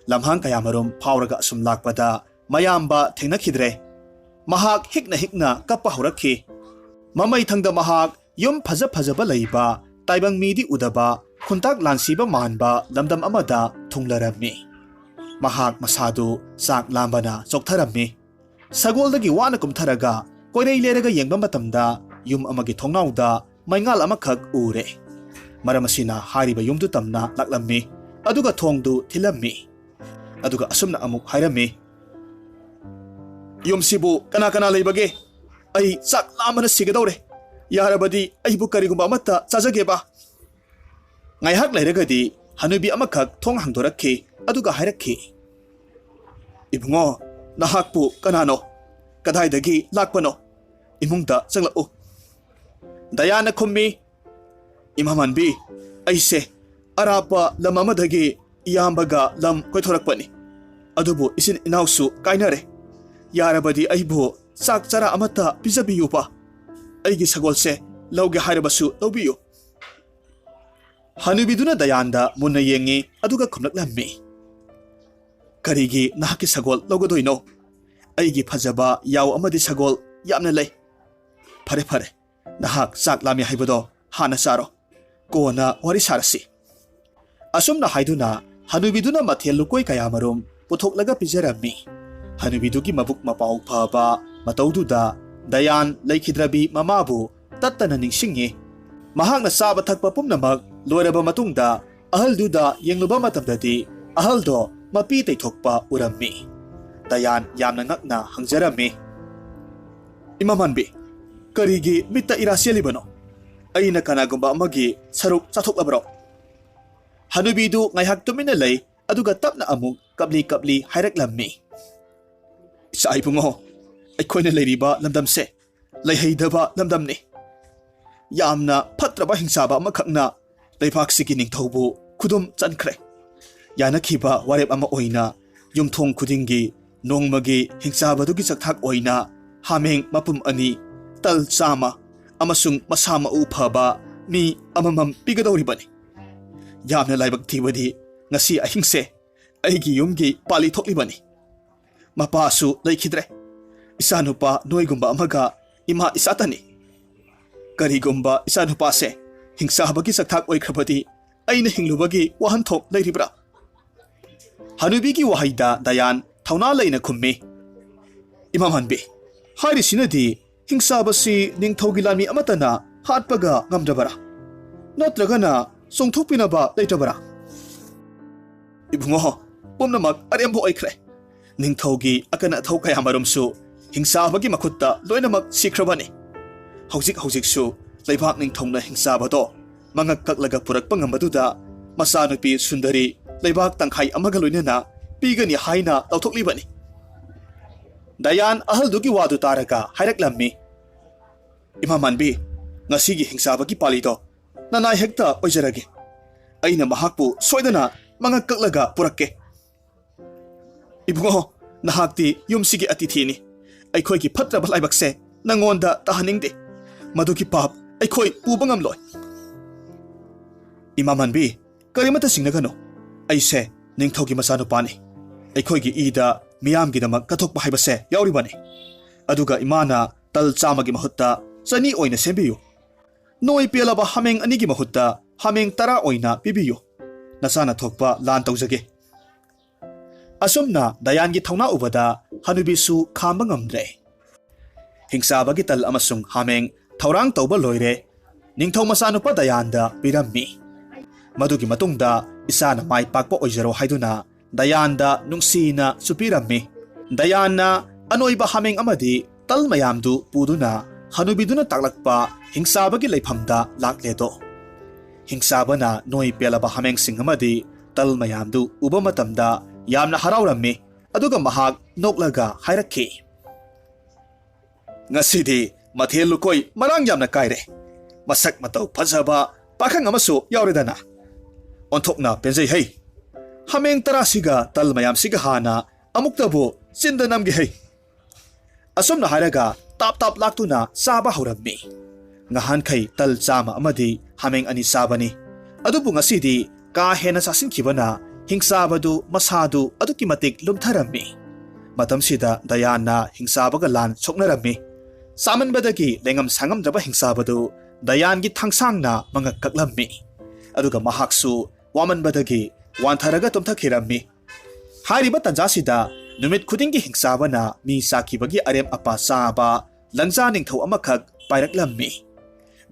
ꯂꯝꯍꯥꯡ ꯀꯌꯥꯃꯔꯨꯝ ꯐꯥꯎꯔꯒ ꯑꯁꯨꯝ ꯂꯥꯛꯄꯗ ꯃꯌꯥꯝꯕ ꯊꯦꯡꯅꯈꯤꯗ꯭ꯔꯦ꯫ ꯃꯍꯥꯛ ꯍꯤꯛꯅ ꯍꯤꯛꯅ ꯀꯞꯄ ꯍꯧꯔꯛꯈꯤ꯫ ꯃꯃꯩꯊꯪꯗ ꯃꯍꯥꯛ ꯌꯨꯝ ꯐꯖ ꯐꯖꯕ ꯂꯩꯕ, ꯇꯥꯏꯕꯪ ꯃꯤꯗꯤ ꯎꯗꯕ, ꯈꯨꯟꯇꯥꯛ ꯂꯥꯟꯁꯤꯕ ꯃꯥꯟꯕ ꯂꯝꯗꯝ ꯑꯃꯗ ꯊꯨꯡꯂꯔꯝꯃꯤ꯫ ꯃꯍꯥꯛ ꯃꯁꯥꯗꯨ ꯆꯥꯛ ꯂꯥꯝꯕꯅ ꯆꯣꯛꯊꯔꯝꯃꯤ꯫ ꯁꯒꯣꯜꯗꯒꯤ ꯋꯥꯅ ꯀꯨꯝꯊꯔꯒ ꯀꯣꯏꯔꯩ ꯂꯩꯔꯒ ꯌꯦꯡꯕ ꯃꯇꯝꯗ ꯌꯨꯝ ꯑꯃꯒꯤ ꯊꯣꯡꯅꯥꯎꯗ ꯃꯩꯉꯥꯜ ꯑꯃꯈꯛ ꯎꯔꯦ꯫ ꯃꯔꯝ ꯑꯁꯤꯅ ꯍꯥꯏꯔꯤꯕ ꯌꯨꯝꯗꯨ ꯇꯝꯅ ꯂꯥꯛꯂꯝꯃꯤ, ꯑꯗꯨꯒ ꯊꯣꯡꯗꯨ ꯊꯤꯜꯂꯝꯃꯤ꯫ ꯑꯗꯨꯒ ꯑꯁꯨꯝꯅ ꯑꯃꯨꯛ ꯍꯥꯏꯔꯝꯃꯤ, "ꯌꯨꯝꯁꯤꯕꯨ ꯀꯅꯥ ꯀꯅꯥ ꯂꯩꯕꯒꯦ? ꯑꯩ ꯆꯥꯛ ꯂꯥꯝꯕꯅ ꯁꯤꯒꯗꯧꯔꯦ꯫ ꯌꯥꯔꯕꯗꯤ ꯑꯩꯕꯨ ꯀꯔꯤꯒꯨꯝꯕ ꯑꯃꯠꯇ ꯆꯥꯖꯒꯦꯕ"꯫ ꯉꯥꯏꯍꯥꯛ ꯂꯩꯔꯒꯗꯤ ꯍꯅꯨꯕꯤ ꯑꯃꯈꯛ ꯊꯣꯡ ꯍꯥꯡꯗꯣꯔꯛꯈꯤ, ꯑꯗꯨꯒ ꯍꯥꯏꯔꯛꯈꯤ, "ꯏꯕꯨꯡꯉꯣ, ꯅꯍꯥꯛꯄꯨ ꯀꯅꯥꯅꯣ? ꯀꯗꯥꯏꯗꯒꯤ ꯂꯥꯛꯄꯅꯣ? ꯏꯃꯨꯡꯗ ꯆꯪꯂꯛꯎ"꯫ ꯗꯌꯥꯅ ꯈꯨꯝꯃꯤ, "ꯏꯃꯥ ꯃꯥꯟꯕꯤ, ꯑꯩꯁꯦ ꯑꯔꯥꯞꯄ ꯂꯝ ꯑꯃꯗꯒꯤ ꯏꯌꯥꯝꯕꯒ ꯂꯝ ꯀꯣꯏꯊꯣꯔꯛꯄꯅꯤ꯫ ꯑꯗꯨꯕꯨ ꯏꯆꯤꯟ ꯏꯅꯥꯎꯁꯨ ꯀꯥꯏꯅꯔꯦ꯫ ꯌꯥꯔꯕꯗꯤ ꯑꯩꯕꯨ ꯆꯥꯛ ꯆꯔꯥ ꯑꯃꯠꯇ ꯄꯤꯖꯕꯤꯌꯨꯕ꯫ ꯑꯩꯒꯤ ꯁꯒꯣꯜꯁꯦ ꯂꯧꯒꯦ ꯍꯥꯏꯔꯕꯁꯨ ꯂꯧꯕꯤꯌꯨ"꯫ ꯍꯅꯨꯕꯤꯗꯨꯅ ꯗꯌꯥꯟꯗ ꯃꯨꯟꯅ ꯌꯦꯡꯉꯤ, ꯑꯗꯨꯒ ꯈꯨꯝꯂꯛꯂꯝꯃꯤ, "ꯀꯔꯤꯒꯤ ꯅꯍꯥꯛꯀꯤ ꯁꯒꯣꯜ ꯂꯧꯒꯗꯣꯏꯅꯣ? ꯑꯩꯒꯤ ꯐꯖꯕ ꯌꯥꯎ ꯑꯃꯗꯤ ꯁꯒꯣꯜ ꯌꯥꯝꯅ ꯂꯩ꯫ ꯐꯔꯦ, ꯐꯔꯦ, ꯅꯍꯥꯛ ꯆꯥꯛ ꯂꯥꯝꯃꯤ ꯍꯥꯏꯕꯗꯣ ꯍꯥꯟꯅ ꯆꯥꯔꯣ, ꯀꯣꯟꯅ ꯋꯥꯔꯤ ꯁꯥꯔꯁꯤ"꯫ ꯑꯁꯨꯝꯅ ꯍꯥꯏꯗꯨꯅ ꯍꯅꯨꯕꯤꯗꯨꯅ ꯃꯊꯦꯜ ꯂꯨꯀꯣꯏ ꯀꯌꯥꯃꯔꯨꯝ ꯄꯨꯊꯣꯛꯂꯒ ꯄꯤꯖꯔꯝꯃꯤ꯫ ꯍꯅꯨꯕꯤꯗꯨꯒꯤ ꯃꯕꯨꯛ ꯃꯄꯥꯎ ꯐꯕ ꯃꯇꯧꯗꯨꯗ ꯗꯌꯥꯟ ꯂꯩꯈꯤꯗ꯭ꯔꯕꯤ ꯃꯃꯥꯕꯨ ꯇꯠꯇꯅ ꯅꯤꯡꯁꯤꯡꯉꯤ꯫ ꯃꯍꯥꯛꯅ ꯆꯥꯕ ꯊꯛꯄ ꯄꯨꯝꯅꯃꯛ ꯂꯣꯏꯔꯕ ꯃꯇꯨꯡꯗ ꯑꯍꯜꯗꯨꯗ ꯌꯦꯡꯂꯨꯕ ꯃꯇꯝꯗꯗꯤ ꯑꯍꯜꯗꯣ ꯃꯄꯤ ꯇꯩꯊꯣꯛꯄ ꯎꯔꯝꯃꯤ꯫ ꯗꯌꯥꯟ ꯌꯥꯝꯅ ꯉꯛꯅ ꯍꯪꯖꯔꯝꯃꯤ, "ꯏꯃꯥ ꯃꯥꯟꯕꯤ, ꯀꯔꯤꯒꯤ ꯃꯤꯠꯇ ꯏꯔꯥ ꯆꯦꯜꯂꯤꯕꯅꯣ? ꯑꯩꯅ ꯀꯅꯥꯒꯨꯝꯕ ꯑꯃꯒꯤ ꯁꯔꯨꯛ ꯆꯥꯊꯣꯛꯂꯕ꯭ꯔꯣ?" ꯍꯅꯨꯕꯤꯗꯨ ꯉꯥꯏꯍꯥꯛ ꯇꯨꯃꯤꯟꯅ ꯂꯩ, ꯑꯗꯨꯒ ꯇꯞꯅ ꯑꯃꯨꯛ ꯀꯞꯂꯤ ꯀꯞꯂꯤ ꯍꯥꯏꯔꯛꯂꯝꯃꯤ, "ꯏꯆꯥ ꯏꯕꯨꯡꯉꯣ, ꯑꯩꯈꯣꯏꯅ ꯂꯩꯔꯤꯕ ꯂꯝꯗꯝꯁꯦ ꯂꯩꯍꯩꯗꯕ ꯂꯝꯗꯝꯅꯤ꯫ ꯌꯥꯝꯅ ꯐꯠꯇ꯭ꯔꯕ ꯍꯤꯡꯆꯥꯕ ꯑꯃꯈꯛꯅ ꯂꯩꯕꯥꯛꯁꯤꯒꯤ ꯅꯤꯡꯊꯧꯕꯨ ꯈꯨꯗꯨꯝ ꯆꯟꯈ꯭ꯔꯦ꯫ ꯌꯥꯅꯈꯤꯕ ꯋꯥꯔꯦꯞ ꯑꯃ ꯑꯣꯏꯅ ꯌꯨꯝꯊꯣꯡ ꯈꯨꯗꯤꯡꯒꯤ ꯅꯣꯡꯃꯒꯤ ꯍꯤꯡꯆꯥꯕꯗꯨꯒꯤ ꯆꯥꯛꯊꯥꯛ ꯑꯣꯏꯅ ꯍꯥꯃꯦꯡ ꯃꯄꯨꯝ ꯑꯅꯤ, ꯇꯜ ꯆꯥꯝꯃ ꯑꯃꯁꯨꯡ ꯃꯁꯥ ꯃꯎ ꯐꯕ ꯃꯤ ꯑꯃꯃꯝ ꯄꯤꯒꯗꯧꯔꯤꯕꯅꯤ꯫ ꯌꯥꯝꯅ ꯂꯥꯏꯕꯛ ꯊꯤꯕꯗꯤ ꯉꯁꯤ ꯑꯍꯤꯡꯁꯦ ꯑꯩꯒꯤ ꯌꯨꯝꯒꯤ ꯄꯥꯜꯂꯤ ꯊꯣꯛꯂꯤꯕꯅꯤ꯫ ꯃꯄꯥꯁꯨ ꯂꯩꯈꯤꯗ꯭ꯔꯦ꯫ ꯏꯆꯥꯅꯨꯄꯥ ꯅꯣꯏꯒꯨꯝꯕ ꯑꯃꯒ ꯏꯃꯥ ꯏꯆꯥꯇꯅꯤ꯫ ꯀꯔꯤꯒꯨꯝꯕ ꯏꯆꯥꯅꯨꯄꯥꯁꯦ ꯍꯤꯡꯆꯥꯕꯒꯤ ꯆꯥꯛꯊꯥꯛ ꯑꯣꯏꯈ꯭ꯔꯕꯗꯤ ꯑꯩꯅ ꯍꯤꯡꯂꯨꯕꯒꯤ ꯋꯥꯍꯟꯊꯣꯛ ꯂꯩꯔꯤꯕ꯭ꯔꯥ?" ꯍꯅꯨꯕꯤꯒꯤ ꯋꯥꯍꯩꯗ ꯗꯌꯥꯟ ꯊꯧꯅꯥ ꯂꯩꯅ ꯈꯨꯝꯃꯤ, "ꯏꯃꯥ ꯃꯥꯟꯕꯤ, ꯍꯥꯏꯔꯤꯁꯤꯅꯗꯤ ꯍꯤꯡꯆꯥꯕꯁꯤ ꯅꯤꯡꯊꯧꯒꯤ ꯂꯥꯟꯃꯤ ꯑꯃꯠꯇꯅ ꯍꯥꯠꯄꯒ ꯉꯝꯗ꯭ꯔꯕꯔꯥ? ꯅꯠꯇ꯭ꯔꯒꯅ ꯆꯣꯡꯊꯣꯛꯄꯤꯅꯕ ꯂꯩꯇ꯭ꯔꯕꯔꯥ?" "ꯏꯕꯨꯡꯉꯣ, ꯄꯨꯝꯅꯃꯛ ꯑꯔꯦꯝꯕ ꯑꯣꯏꯈ꯭ꯔꯦ꯫ ꯅꯤꯡꯊꯧꯒꯤ ꯑꯀꯟ ꯑꯊꯧ ꯀꯌꯥꯃꯔꯨꯝꯁꯨ ꯍꯤꯡꯆꯥꯕꯒꯤ ꯃꯈꯨꯠꯇ ꯂꯣꯏꯅꯃꯛ ꯁꯤꯈ꯭ꯔꯕꯅꯤ꯫ ꯍꯧꯖꯤꯛ ꯍꯧꯖꯤꯛꯁꯨ ꯂꯩꯕꯥꯛ ꯅꯤꯡꯊꯧꯅ ꯍꯤꯡꯆꯥꯕꯗꯣ ꯃꯉꯛ ꯀꯛꯂꯒ ꯄꯨꯔꯛꯄ ꯉꯝꯕꯗꯨꯗ ꯃꯆꯥꯅꯨꯄꯤ ꯁꯨꯟꯗꯔꯤ ꯂꯩꯕꯥꯛ ꯇꯪꯈꯥꯏ ꯑꯃꯒ ꯂꯣꯏꯅꯅ ꯄꯤꯒꯅꯤ ꯍꯥꯏꯅ ꯂꯧꯊꯣꯛꯂꯤꯕꯅꯤ꯫" ꯗꯌꯥꯟ ꯑꯍꯜꯗꯨꯒꯤ ꯋꯥꯗꯨ ꯇꯥꯔꯒ ꯍꯥꯏꯔꯛꯂꯝꯃꯤ, "ꯏꯃꯥ ꯃꯥꯟꯕꯤ, ꯉꯁꯤꯒꯤ ꯍꯤꯡꯆꯥꯕꯒꯤ ꯄꯥꯜꯂꯤꯗꯣ ꯅꯅꯥꯏ ꯍꯦꯛꯇ ꯑꯣꯏꯖꯔꯒꯦ꯫ ꯑꯩꯅ ꯃꯍꯥꯛꯄꯨ ꯁꯣꯏꯗꯅ ꯃꯉꯛ ꯀꯛꯂꯒ ꯄꯨꯔꯛꯀꯦ꯫ ꯏꯕꯨꯡꯉꯣ, ꯅꯍꯥꯛꯇꯤ ꯌꯨꯝꯁꯤꯒꯤ ꯑꯇꯤꯊꯤꯅꯤ꯫ ꯑꯩꯈꯣꯏꯒꯤ ꯐꯠꯇ꯭ꯔꯕ ꯂꯥꯏꯕꯛꯁꯦ ꯅꯪꯉꯣꯟꯗ ꯇꯥꯍꯟꯅꯤꯡꯗꯦ꯫ ꯃꯗꯨꯒꯤ ꯄꯥꯞ ꯑꯩꯈꯣꯏ ꯄꯨꯕ ꯉꯝꯂꯣꯏ꯫" "ꯏꯃꯥ ꯃꯥꯟꯕꯤ, ꯀꯔꯤꯃꯠꯇ ꯆꯤꯡꯅꯒꯅꯨ꯫ ꯑꯩꯁꯦ ꯅꯤꯡꯊꯧꯒꯤ ꯃꯆꯥꯅꯨꯄꯥꯅꯤ꯫ ꯑꯩꯈꯣꯏꯒꯤ ꯏꯗ ꯃꯤꯌꯥꯝꯒꯤꯗꯃꯛ ꯀꯠꯊꯣꯛꯄ ꯍꯥꯏꯕꯁꯦ ꯌꯥꯎꯔꯤꯕꯅꯤ꯫ ꯑꯗꯨꯒ ꯏꯃꯥꯅ ꯇꯜ ꯆꯥꯝꯃꯒꯤ ꯃꯍꯨꯠꯇ ꯆꯅꯤ ꯑꯣꯏꯅ ꯁꯦꯝꯕꯤꯌꯨ꯫ ꯅꯣꯏ ꯄꯦꯜꯂꯕ ꯍꯥꯃꯦꯡ ꯑꯅꯤꯒꯤ ꯃꯍꯨꯠꯇ ꯍꯥꯃꯦꯡ ꯇꯔꯥ ꯑꯣꯏꯅ ꯄꯤꯕꯤꯌꯨ꯫ ꯅꯆꯥꯅ ꯊꯣꯛꯄ ꯂꯥꯟ ꯇꯧꯖꯒꯦ꯫" ꯑꯁꯨꯝꯅ ꯗꯌꯥꯟꯒꯤ ꯊꯧꯅꯥ ꯎꯕꯗ ꯍꯅꯨꯕꯤꯁꯨ ꯈꯥꯝꯕ ꯉꯝꯗ꯭ꯔꯦ꯫ ꯍꯤꯡꯆꯥꯕꯒꯤ ꯇꯜ ꯑꯃꯁꯨꯡ ꯍꯥꯃꯦꯡ ꯊꯧꯔꯥꯡ ꯇꯧꯕ ꯂꯣꯏꯔꯦ꯫ ꯅꯤꯡꯊꯧ ꯃꯆꯥꯅꯨꯄꯥ ꯗꯌꯥꯟꯗ ꯄꯤꯔꯝꯃꯤ꯫ ꯃꯗꯨꯒꯤ ꯃꯇꯨꯡꯗ ꯏꯆꯥꯅ ꯃꯥꯏ ꯄꯥꯛꯄ ꯑꯣꯏꯖꯔꯣ ꯍꯥꯏꯗꯨꯅ ꯗꯌꯥꯟꯗ ꯅꯨꯡꯁꯤꯅ ꯆꯨꯞꯄꯤꯔꯝꯃꯤ꯫ ꯗꯌꯥꯟꯅ ꯑꯅꯣꯏꯕ ꯍꯥꯃꯦꯡ ꯑꯃꯗꯤ ꯇꯜ ꯃꯌꯥꯝꯗꯨ ꯄꯨꯗꯨꯅ ꯍꯅꯨꯕꯤꯗꯨꯅ ꯇꯥꯛꯂꯛꯄ ꯍꯤꯡꯆꯥꯕꯒꯤ ꯂꯩꯐꯝꯗ ꯂꯥꯛꯂꯦꯗꯣ꯫ ꯍꯤꯡꯆꯥꯕꯅ ꯅꯣꯏ ꯄꯦꯜꯂꯕ ꯍꯥꯃꯦꯡꯁꯤꯡ ꯑꯃꯗꯤ ꯇꯜ ꯃꯌꯥꯝꯗꯨ ꯎꯕ ꯃꯇꯝꯗ ꯌꯥꯝꯅ ꯍꯔꯥꯎꯔꯝꯃꯤ꯫ ꯑꯗꯨꯒ ꯃꯍꯥꯛ ꯅꯣꯛꯂꯒ ꯍꯥꯏꯔꯛꯈꯤ, "ꯉꯁꯤꯗꯤ ꯃꯊꯦꯜ ꯂꯨꯀꯣꯏ ꯃꯔꯥꯡ ꯌꯥꯝꯅ ꯀꯥꯏꯔꯦ꯫ ꯃꯁꯛ ꯃꯇꯧ ꯐꯖꯕ ꯄꯥꯈꯪ ꯑꯃꯁꯨ ꯌꯥꯎꯔꯦꯗꯅ꯫ ꯑꯣꯟꯊꯣꯛꯅ ꯄꯦꯟꯖꯩ ꯍꯩ꯫ ꯍꯥꯃꯦꯡ ꯇꯔꯥꯁꯤꯒ ꯇꯜ ꯃꯌꯥꯝꯁꯤꯒ ꯍꯥꯟꯅ ꯑꯃꯨꯛꯇꯕꯨ ꯆꯤꯟꯗ ꯅꯝꯒꯦ ꯍꯩ"꯫ ꯑꯁꯨꯝꯅ ꯍꯥꯏꯔꯒ ꯇꯥꯞ ꯇꯥꯞ ꯂꯥꯛꯇꯨꯅ ꯆꯥꯕ ꯍꯧꯔꯝꯃꯤ꯫ ꯉꯍꯥꯟꯈꯩ ꯇꯜ ꯆꯥꯝꯃ ꯑꯃꯗꯤ ꯍꯥꯃꯦꯡ ꯑꯅꯤ ꯆꯥꯕꯅꯤ꯫ ꯑꯗꯨꯕꯨ ꯉꯁꯤꯗꯤ ꯀꯥ ꯍꯦꯟꯅ ꯆꯥꯁꯤꯟꯈꯤꯕꯅ ꯍꯤꯡꯆꯥꯕꯗꯨ ꯃꯁꯥꯗꯨ ꯑꯗꯨꯛꯀꯤ ꯃꯇꯤꯛ ꯂꯨꯝꯊꯔꯝꯃꯤ꯫ ꯃꯇꯝꯁꯤꯗ ꯗꯌꯥꯟꯅ ꯍꯤꯡꯆꯥꯕꯒ ꯂꯥꯟ ꯁꯣꯛꯅꯔꯝꯃꯤ꯫ ꯆꯥꯃꯟꯕꯗꯒꯤ ꯂꯩꯉꯝ ꯁꯥꯉꯝꯗ꯭ꯔꯕ ꯍꯤꯡꯆꯥꯕꯗꯨ ꯗꯌꯥꯟꯒꯤ ꯊꯥꯡꯁꯥꯡꯅ ꯃꯉꯛ ꯀꯛꯂꯝꯃꯤ꯫ ꯑꯗꯨꯒ ꯃꯍꯥꯛꯁꯨ ꯋꯥꯃꯟꯕꯗꯒꯤ ꯋꯥꯟꯊꯔꯒ ꯇꯨꯝꯊꯈꯤꯔꯝꯃꯤ꯫ ꯍꯥꯏꯔꯤꯕ ꯇꯥꯟꯖꯥꯁꯤꯗ ꯅꯨꯃꯤꯠ ꯈꯨꯗꯤꯡꯒꯤ ꯍꯤꯡꯆꯥꯕꯅ ꯃꯤ ꯆꯥꯈꯤꯕꯒꯤ ꯑꯔꯦꯝ ꯑꯄꯥ ꯆꯥꯕ ꯂꯪꯖꯥ ꯅꯤꯡꯊꯧ ꯑꯃꯈꯛ ꯄꯥꯏꯔꯛꯂꯝꯃꯤ꯫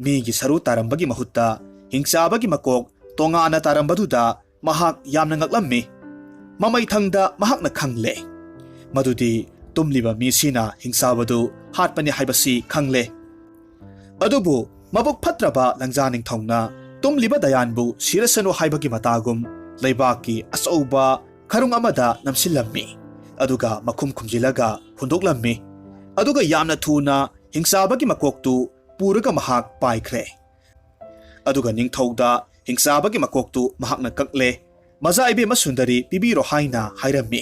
ꯃꯤꯒꯤ ꯁꯔꯨ ꯇꯥꯔꯝꯕꯒꯤ ꯃꯍꯨꯠꯇ ꯍꯤꯡꯆꯥꯕꯒꯤ ꯃꯀꯣꯛ ꯇꯣꯉꯥꯟꯅ ꯇꯥꯔꯝꯕꯗꯨꯗ ꯃꯍꯥꯛ ꯌꯥꯝꯅ ꯉꯛꯂꯝꯃꯤ꯫ ꯃꯃꯩꯊꯪꯗ ꯃꯍꯥꯛꯅ ꯈꯪꯂꯦ ꯃꯗꯨꯗꯤ ꯇꯨꯝꯂꯤꯕ ꯃꯤꯁꯤꯅ ꯍꯤꯡꯆꯥꯕꯗꯨ ꯍꯥꯠꯄꯅꯤ ꯍꯥꯏꯕꯁꯤ ꯈꯪꯂꯦ꯫ ꯑꯗꯨꯕꯨ ꯃꯕꯨꯛ ꯐꯠꯇ꯭ꯔꯕ ꯂꯪꯖꯥ ꯅꯤꯡꯊꯧꯅ ꯇꯨꯝꯂꯤꯕ ꯗꯌꯥꯟꯕꯨ ꯁꯤꯔꯁꯅꯨ ꯍꯥꯏꯕꯒꯤ ꯃꯇꯥꯒꯨꯝ ꯂꯩꯕꯥꯛꯀꯤ ꯑꯆꯧꯕ ꯈꯔꯨꯡ ꯑꯃꯗ ꯅꯝꯁꯤꯜꯂꯝꯃꯤ꯫ ꯑꯗꯨꯒ ꯃꯈꯨꯝ ꯈꯨꯝꯖꯤꯜꯂꯒ ꯍꯨꯟꯗꯣꯛꯂꯝꯃꯤ꯫ ꯑꯗꯨꯒ ꯌꯥꯝꯅ ꯊꯨꯅ ꯍꯤꯡꯆꯥꯕꯒꯤ ꯃꯀꯣꯛꯇꯨ ꯄꯨꯔꯒ ꯃꯍꯥꯛ ꯄꯥꯏꯈ꯭ꯔꯦ꯫ ꯑꯗꯨꯒ ꯅꯤꯡꯊꯧꯗ ꯍꯤꯡꯆꯥꯕꯒꯤ ꯃꯀꯣꯛꯇꯨ ꯃꯍꯥꯛꯅ ꯀꯛꯂꯦ꯫ ꯃꯖꯥ ꯏꯕꯦꯝꯃ ꯁꯨꯟꯗꯔꯤ ꯄꯤꯕꯤꯔꯣ ꯍꯥꯏꯅ ꯍꯥꯏꯔꯝꯃꯤ꯫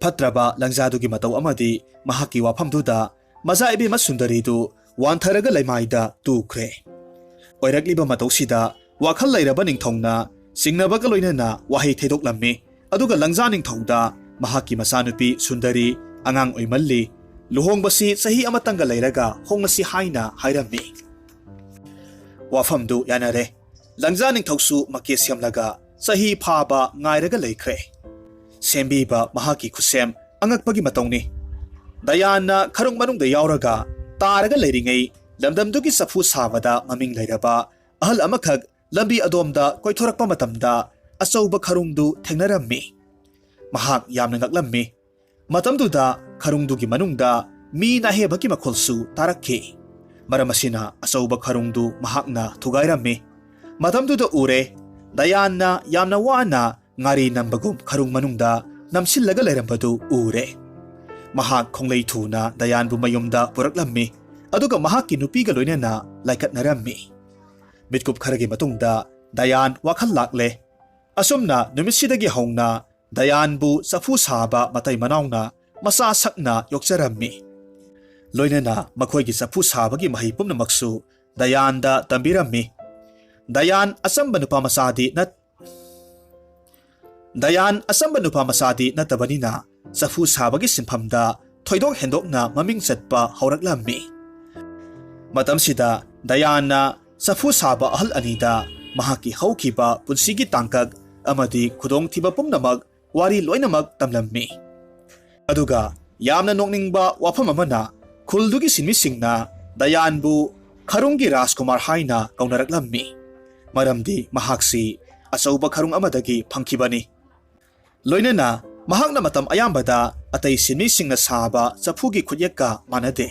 ꯐꯠꯇ꯭ꯔꯕ ꯂꯪꯖꯥꯗꯨꯒꯤ ꯃꯇꯧ ꯑꯃꯗꯤ ꯃꯍꯥꯛꯀꯤ ꯋꯥꯐꯝꯗꯨꯗ ꯃꯖꯥ ꯏꯕꯦꯝꯃ ꯁꯨꯟꯗꯔꯤꯗꯨ ꯋꯥꯟꯊꯔꯒ ꯂꯩꯃꯥꯏꯗ ꯇꯨꯈ꯭ꯔꯦ꯫ ꯑꯣꯏꯔꯛꯂꯤꯕ ꯃꯇꯧꯁꯤꯗ ꯋꯥꯈꯜ ꯂꯩꯔꯕ ꯅꯤꯡꯊꯧꯅ ꯆꯤꯡꯅꯕꯒ ꯂꯣꯏꯅꯅ ꯋꯥꯍꯩ ꯊꯩꯗꯣꯛꯂꯝꯃꯤ꯫ ꯑꯗꯨꯒ ꯂꯪꯖꯥ ꯅꯤꯡꯊꯧꯗ ꯃꯍꯥꯛꯀꯤ ꯃꯆꯥꯅꯨꯄꯤ ꯁꯨꯟꯗꯔꯤ ꯑꯉꯥꯡ ꯑꯣꯏꯃꯜꯂꯤ, ꯂꯨꯍꯣꯡꯕꯁꯤ ꯆꯍꯤ ꯑꯃꯇꯪꯒ ꯂꯩꯔꯒ ꯍꯣꯡꯂꯁꯤ ꯍꯥꯏꯅ ꯍꯥꯏꯔꯝꯃꯤ꯫ ꯋꯥꯐꯝꯗꯨ ꯌꯥꯅꯔꯦ꯫ ꯂꯪꯖꯥ ꯅꯤꯡꯊꯧꯁꯨ ꯃꯀꯦ ꯁꯦꯝꯂꯒ ꯆꯍꯤ ꯐꯥꯕ ꯉꯥꯏꯔꯒ ꯂꯩꯈ꯭ꯔꯦ꯫ ꯁꯦꯝꯕꯤꯕ ꯃꯍꯥꯛꯀꯤ ꯈꯨꯠꯁꯦꯝ ꯑꯉꯛꯄꯒꯤ ꯃꯇꯧꯅꯤ꯫ ꯗꯌꯥꯟꯅ ꯈꯔꯨꯡ ꯃꯅꯨꯡꯗ ꯌꯥꯎꯔꯒ ꯇꯥꯔꯒ ꯂꯩꯔꯤꯉꯩ, ꯂꯝꯗꯝꯗꯨꯒꯤ ꯆꯐꯨ ꯁꯥꯕꯗ ꯃꯃꯤꯡ ꯂꯩꯔꯕ ꯑꯍꯜ ꯑꯃꯈꯛ ꯂꯝꯕꯤ ꯑꯗꯣꯝꯗ ꯀꯣꯏꯊꯣꯔꯛꯄ ꯃꯇꯝꯗ ꯑꯆꯧꯕ ꯈꯔꯨꯡꯗꯨ ꯊꯦꯡꯅꯔꯝꯃꯤ꯫ ꯃꯍꯥꯛ ꯌꯥꯝꯅ ꯉꯛꯂꯝꯃꯤ꯫ ꯃꯇꯝꯗꯨꯗ ꯈꯔꯨꯡꯗꯨꯒꯤ ꯃꯅꯨꯡꯗ ꯃꯤ ꯅꯥꯍꯦꯕꯒꯤ ꯃꯈꯣꯜꯁꯨ ꯇꯥꯔꯛꯈꯤ꯫ ꯃꯔꯝ ꯑꯁꯤꯅ ꯑꯆꯧꯕ ꯈꯔꯨꯡꯗꯨ ꯃꯍꯥꯛꯅ ꯊꯨꯒꯥꯏꯔꯝꯃꯤ꯫ ꯃꯇꯝꯗꯨꯗ ꯎꯔꯦ, ꯗꯌꯥꯟꯅ ꯌꯥꯝꯅ ꯋꯥꯅ ꯉꯥꯔꯤ ꯅꯝꯕꯒꯨꯝ ꯈꯔꯨꯡ ꯃꯅꯨꯡꯗ ꯅꯝꯁꯤꯜꯂꯒ ꯂꯩꯔꯝꯕꯗꯨ ꯎꯔꯦ꯫ ꯃꯍꯥꯛ ꯈꯣꯡꯂꯩ ꯊꯨꯅ ꯗꯌꯥꯟꯕꯨ ꯃꯌꯨꯝꯗ ꯄꯨꯔꯛꯂꯝꯃꯤ, ꯑꯗꯨꯒ ꯃꯍꯥꯛꯀꯤ ꯅꯨꯄꯤꯒ ꯂꯣꯏꯅꯅ ꯂꯥꯏꯀꯠꯅꯔꯝꯃꯤ꯫ ꯃꯤꯠꯀꯨꯞ ꯈꯔꯒꯤ ꯃꯇꯨꯡꯗ ꯗꯌꯥꯟ ꯋꯥꯈꯜ ꯂꯥꯛꯂꯦ꯫ ꯑꯁꯨꯝꯅ ꯅꯨꯃꯤꯠꯁꯤꯗꯒꯤ ꯍꯧꯅ ꯗꯌꯥꯟꯕꯨ ꯆꯐꯨ ꯁꯥꯕ ꯃꯇꯩ ꯃꯅꯥꯎꯅ ꯃꯆꯥ ꯁꯛꯅ ꯌꯣꯛꯆꯔꯝꯃꯤ꯫ ꯂꯣꯏꯅꯅ ꯃꯈꯣꯏꯒꯤ ꯆꯐꯨ ꯁꯥꯕꯒꯤ ꯃꯍꯩ ꯄꯨꯝꯅꯃꯛꯁꯨ ꯗꯌꯥꯟꯗ ꯇꯝꯕꯤꯔꯝꯃꯤ꯫ ꯗꯌꯥꯟ ꯑꯆꯝꯕ ꯅꯨꯄꯥ ꯃꯆꯥꯗꯤ ꯅꯠ-, ꯗꯌꯥꯟ ꯑꯆꯝꯕ ꯅꯨꯄꯥ ꯃꯆꯥꯗꯤ ꯅꯠꯇꯕꯅꯤꯅ, ꯆꯐꯨ ꯁꯥꯕꯒꯤ ꯁꯤꯟꯐꯝꯗ ꯊꯣꯏꯗꯣꯛ ꯍꯦꯟꯗꯣꯛꯅ ꯃꯃꯤꯡ ꯆꯠꯄ ꯍꯧꯔꯛꯂꯝꯃꯤ꯫ ꯃꯇꯝꯁꯤꯗ ꯗꯌꯥꯟꯅ ꯆꯐꯨ ꯁꯥꯕ ꯑꯍꯜ ꯑꯅꯤꯗ ꯃꯍꯥꯛꯀꯤ ꯍꯧꯈꯤꯕ ꯄꯨꯟꯁꯤꯒꯤ ꯇꯥꯡꯀꯛ ꯑꯃꯗꯤ ꯈꯨꯗꯣꯡꯊꯤꯕ ꯄꯨꯝꯅꯃꯛ, ꯋꯥꯔꯤ ꯂꯣꯏꯅꯃꯛ ꯇꯝꯂꯝꯃꯤ꯫ ꯑꯗꯨꯒ ꯌꯥꯝꯅ ꯅꯣꯛꯅꯤꯡꯕ ꯋꯥꯐꯝ ꯑꯃꯅ, ꯈꯨꯜꯗꯨꯒꯤ ꯁꯤꯟꯃꯤꯁꯤꯡꯅ ꯗꯌꯥꯟꯕꯨ ꯈꯔꯨꯡꯒꯤ ꯔꯥꯖꯀꯨꯃꯥꯔ ꯍꯥꯏꯅ ꯀꯧꯅꯔꯛꯂꯝꯃꯤ꯫ ꯃꯔꯝꯗꯤ ꯃꯍꯥꯛꯁꯤ ꯑꯆꯧꯕ ꯈꯔꯨꯡ ꯑꯃꯗꯒꯤ ꯐꯪꯈꯤꯕꯅꯤ꯫ ꯂꯣꯏꯅꯅ ꯃꯍꯥꯛꯅ ꯃꯇꯝ ꯑꯌꯥꯝꯕꯗ ꯑꯇꯩ ꯁꯤꯟꯃꯤꯁꯤꯡꯅ ꯁꯥꯕ ꯆꯐꯨꯒꯤ ꯈꯨꯠꯌꯦꯛꯀ ꯃꯥꯟꯅꯗꯦ꯫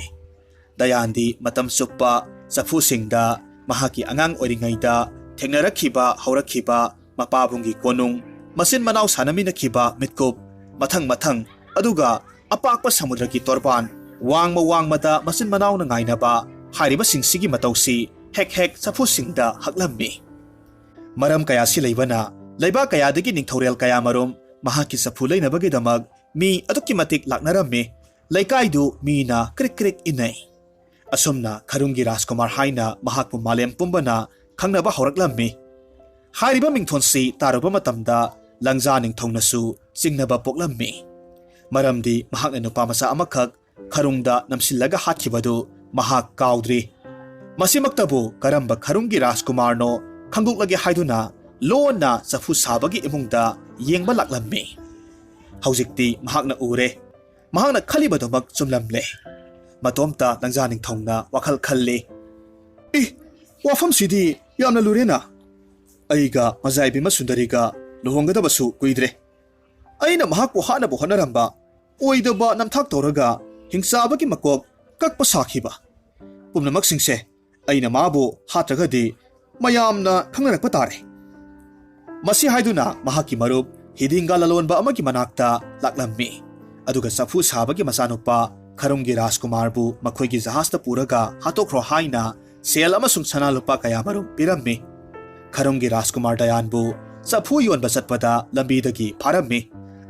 ꯗꯌꯥꯟꯗꯤ ꯃꯇꯝ ꯆꯨꯞꯄ ꯆꯐꯨꯁꯤꯡꯗ ꯃꯍꯥꯛꯀꯤ ꯑꯉꯥꯡ ꯑꯣꯏꯔꯤꯉꯩꯗ ꯊꯦꯡꯅꯔꯛꯈꯤꯕ ꯍꯧꯔꯛꯈꯤꯕ ꯃꯄꯥꯕꯨꯡꯒꯤ ꯀꯣꯅꯨꯡ, ꯃꯆꯤꯟ ꯃꯅꯥꯎ ꯁꯥꯟꯅꯃꯤꯟꯅꯈꯤꯕ ꯃꯤꯠꯀꯨꯞ, ꯃꯊꯪ ꯃꯊꯪ, ꯑꯗꯨꯒ ꯑꯄꯥꯛꯄ ꯁꯃꯨꯗ꯭ꯔꯒꯤ ꯇꯣꯔꯕꯥꯟ, ꯋꯥꯡꯃ ꯋꯥꯡꯃꯗ ꯃꯆꯤꯟ ꯃꯅꯥꯎꯅ ꯉꯥꯏꯅꯕ ꯍꯥꯏꯔꯤꯕꯁꯤꯡꯁꯤꯒꯤ ꯃꯇꯧꯁꯤ ꯍꯦꯛ ꯍꯦꯛ ꯆꯐꯨꯁꯤꯡꯗ ꯍꯛꯂꯝꯃꯤ꯫ ꯃꯔꯝ ꯀꯌꯥꯁꯤ ꯂꯩꯕꯅ ꯂꯩꯕꯥꯛ ꯀꯌꯥꯗꯒꯤ ꯅꯤꯡꯊꯧꯔꯦꯜ ꯀꯌꯥꯃꯔꯨꯝ ꯃꯍꯥꯛꯀꯤ ꯆꯐꯨ ꯂꯩꯅꯕꯒꯤꯗꯃꯛ ꯃꯤ ꯑꯗꯨꯛꯀꯤ ꯃꯇꯤꯛ ꯂꯥꯛꯅꯔꯝꯃꯤ꯫ ꯂꯩꯀꯥꯏꯗꯨ ꯃꯤꯅ ꯀ꯭ꯔꯤꯛ ꯀ꯭ꯔꯤꯛ ꯏꯟꯅꯩ꯫ ꯑꯁꯨꯝꯅ ꯈꯔꯨꯡꯒꯤ ꯔꯥꯖꯀꯨꯃꯥꯔ ꯍꯥꯏꯅ ꯃꯍꯥꯛꯄꯨ ꯃꯥꯂꯦꯝ ꯄꯨꯝꯕꯅ ꯈꯪꯅꯕ ꯍꯧꯔꯛꯂꯝꯃꯤ꯫ ꯍꯥꯏꯔꯤꯕ ꯃꯤꯡꯊꯣꯟꯁꯤ ꯇꯥꯔꯨꯕ ꯃꯇꯝꯗ ꯂꯪꯖꯥ ꯅꯤꯡꯊꯧꯅꯁꯨ ꯆꯤꯡꯅꯕ ꯄꯣꯛꯂꯝꯃꯤ꯫ ꯃꯔꯝꯗꯤ ꯃꯍꯥꯛꯅ ꯅꯨꯄꯥ ꯃꯆꯥ ꯑꯃꯈꯛ ꯈꯔꯨꯡꯗ ꯅꯝꯁꯤꯜꯂꯒ ꯍꯥꯠꯈꯤꯕꯗꯨ ꯃꯍꯥꯛ ꯀꯥꯎꯗ꯭ꯔꯤ꯫ ꯃꯁꯤꯃꯛꯇꯕꯨ ꯀꯔꯝꯕ ꯈꯔꯨꯡꯒꯤ ꯔꯥꯖꯀꯨꯃꯥꯔꯅꯣ ꯈꯪꯗꯣꯛꯂꯒꯦ ꯍꯥꯏꯗꯨꯅ ꯂꯣꯟꯅ ꯆꯐꯨ ꯁꯥꯕꯒꯤ ꯏꯃꯨꯡꯗ ꯌꯦꯡꯕ ꯂꯥꯛꯂꯝꯃꯤ꯫ ꯍꯧꯖꯤꯛꯇꯤ ꯃꯍꯥꯛꯅ ꯎꯔꯦ꯫ ꯃꯍꯥꯛꯅ ꯈꯜꯂꯤꯕꯗꯨꯃꯛ ꯆꯨꯝꯂꯝꯂꯦ꯫ ꯃꯇꯣꯝꯇ ꯂꯪꯖꯥ ꯅꯤꯡꯊꯧꯅ ꯋꯥꯈꯜ ꯈꯜꯂꯤ꯫ "ꯏ, ꯋꯥꯐꯝꯁꯤꯗꯤ ꯌꯥꯝꯅ ꯂꯨꯔꯦꯅ꯫ ꯑꯩꯒ ꯃꯖꯥꯏꯕꯤꯃ ꯁꯨꯟꯗꯔꯤꯒ ꯂꯨꯍꯣꯡꯒꯗꯕꯁꯨ ꯀꯨꯏꯗ꯭ꯔꯦ꯫ ꯑꯩꯅ ꯃꯍꯥꯛꯄꯨ ꯍꯥꯠꯅꯕ ꯍꯣꯠꯅꯔꯝꯕ, ꯑꯣꯏꯗꯕ ꯅꯝꯊꯥꯛ ꯇꯧꯔꯒ ꯍꯤꯡꯆꯥꯕꯒꯤ ꯃꯀꯣꯛ ꯀꯛꯄ ꯁꯥꯈꯤꯕ ꯄꯨꯝꯅꯃꯛꯁꯤꯡꯁꯦ ꯑꯩꯅ ꯃꯥꯕꯨ ꯍꯥꯠꯇ꯭ꯔꯒꯗꯤ ꯃꯌꯥꯝꯅ ꯈꯪꯅꯔꯛꯄ ꯇꯥꯔꯦ"꯫ ꯃꯁꯤ ꯍꯥꯏꯗꯨꯅ ꯃꯍꯥꯛꯀꯤ ꯃꯔꯨꯞ ꯍꯤꯗꯤꯡꯒ ꯂꯂꯣꯟꯕ ꯑꯃꯒꯤ ꯃꯅꯥꯛꯇ ꯂꯥꯛꯂꯝꯃꯤ꯫ ꯑꯗꯨꯒ ꯆꯐꯨ ꯁꯥꯕꯒꯤ ꯃꯆꯥꯅꯨꯄꯥ ꯈꯔꯨꯡꯒꯤ ꯔꯥꯖꯀꯨꯃꯥꯔꯕꯨ ꯃꯈꯣꯏꯒꯤ ꯖꯍꯥꯖꯇ ꯄꯨꯔꯒ ꯍꯥꯠꯇꯣꯛꯈ꯭ꯔꯣ ꯍꯥꯏꯅ ꯁꯦꯜ ꯑꯃꯁꯨꯡ ꯁꯅꯥ ꯂꯨꯄꯥ ꯀꯌꯥꯃꯔꯨꯝ ꯄꯤꯔꯝꯃꯤ꯫ ꯈꯔꯨꯡꯒꯤ ꯔꯥꯖꯀꯨꯃꯥꯔ ꯗꯌꯥꯟꯕꯨ ꯆꯐꯨ ꯌꯣꯟꯕ ꯆꯠꯄꯗ ꯂꯝꯕꯤꯗꯒꯤ ꯐꯥꯔꯝꯃꯤ꯫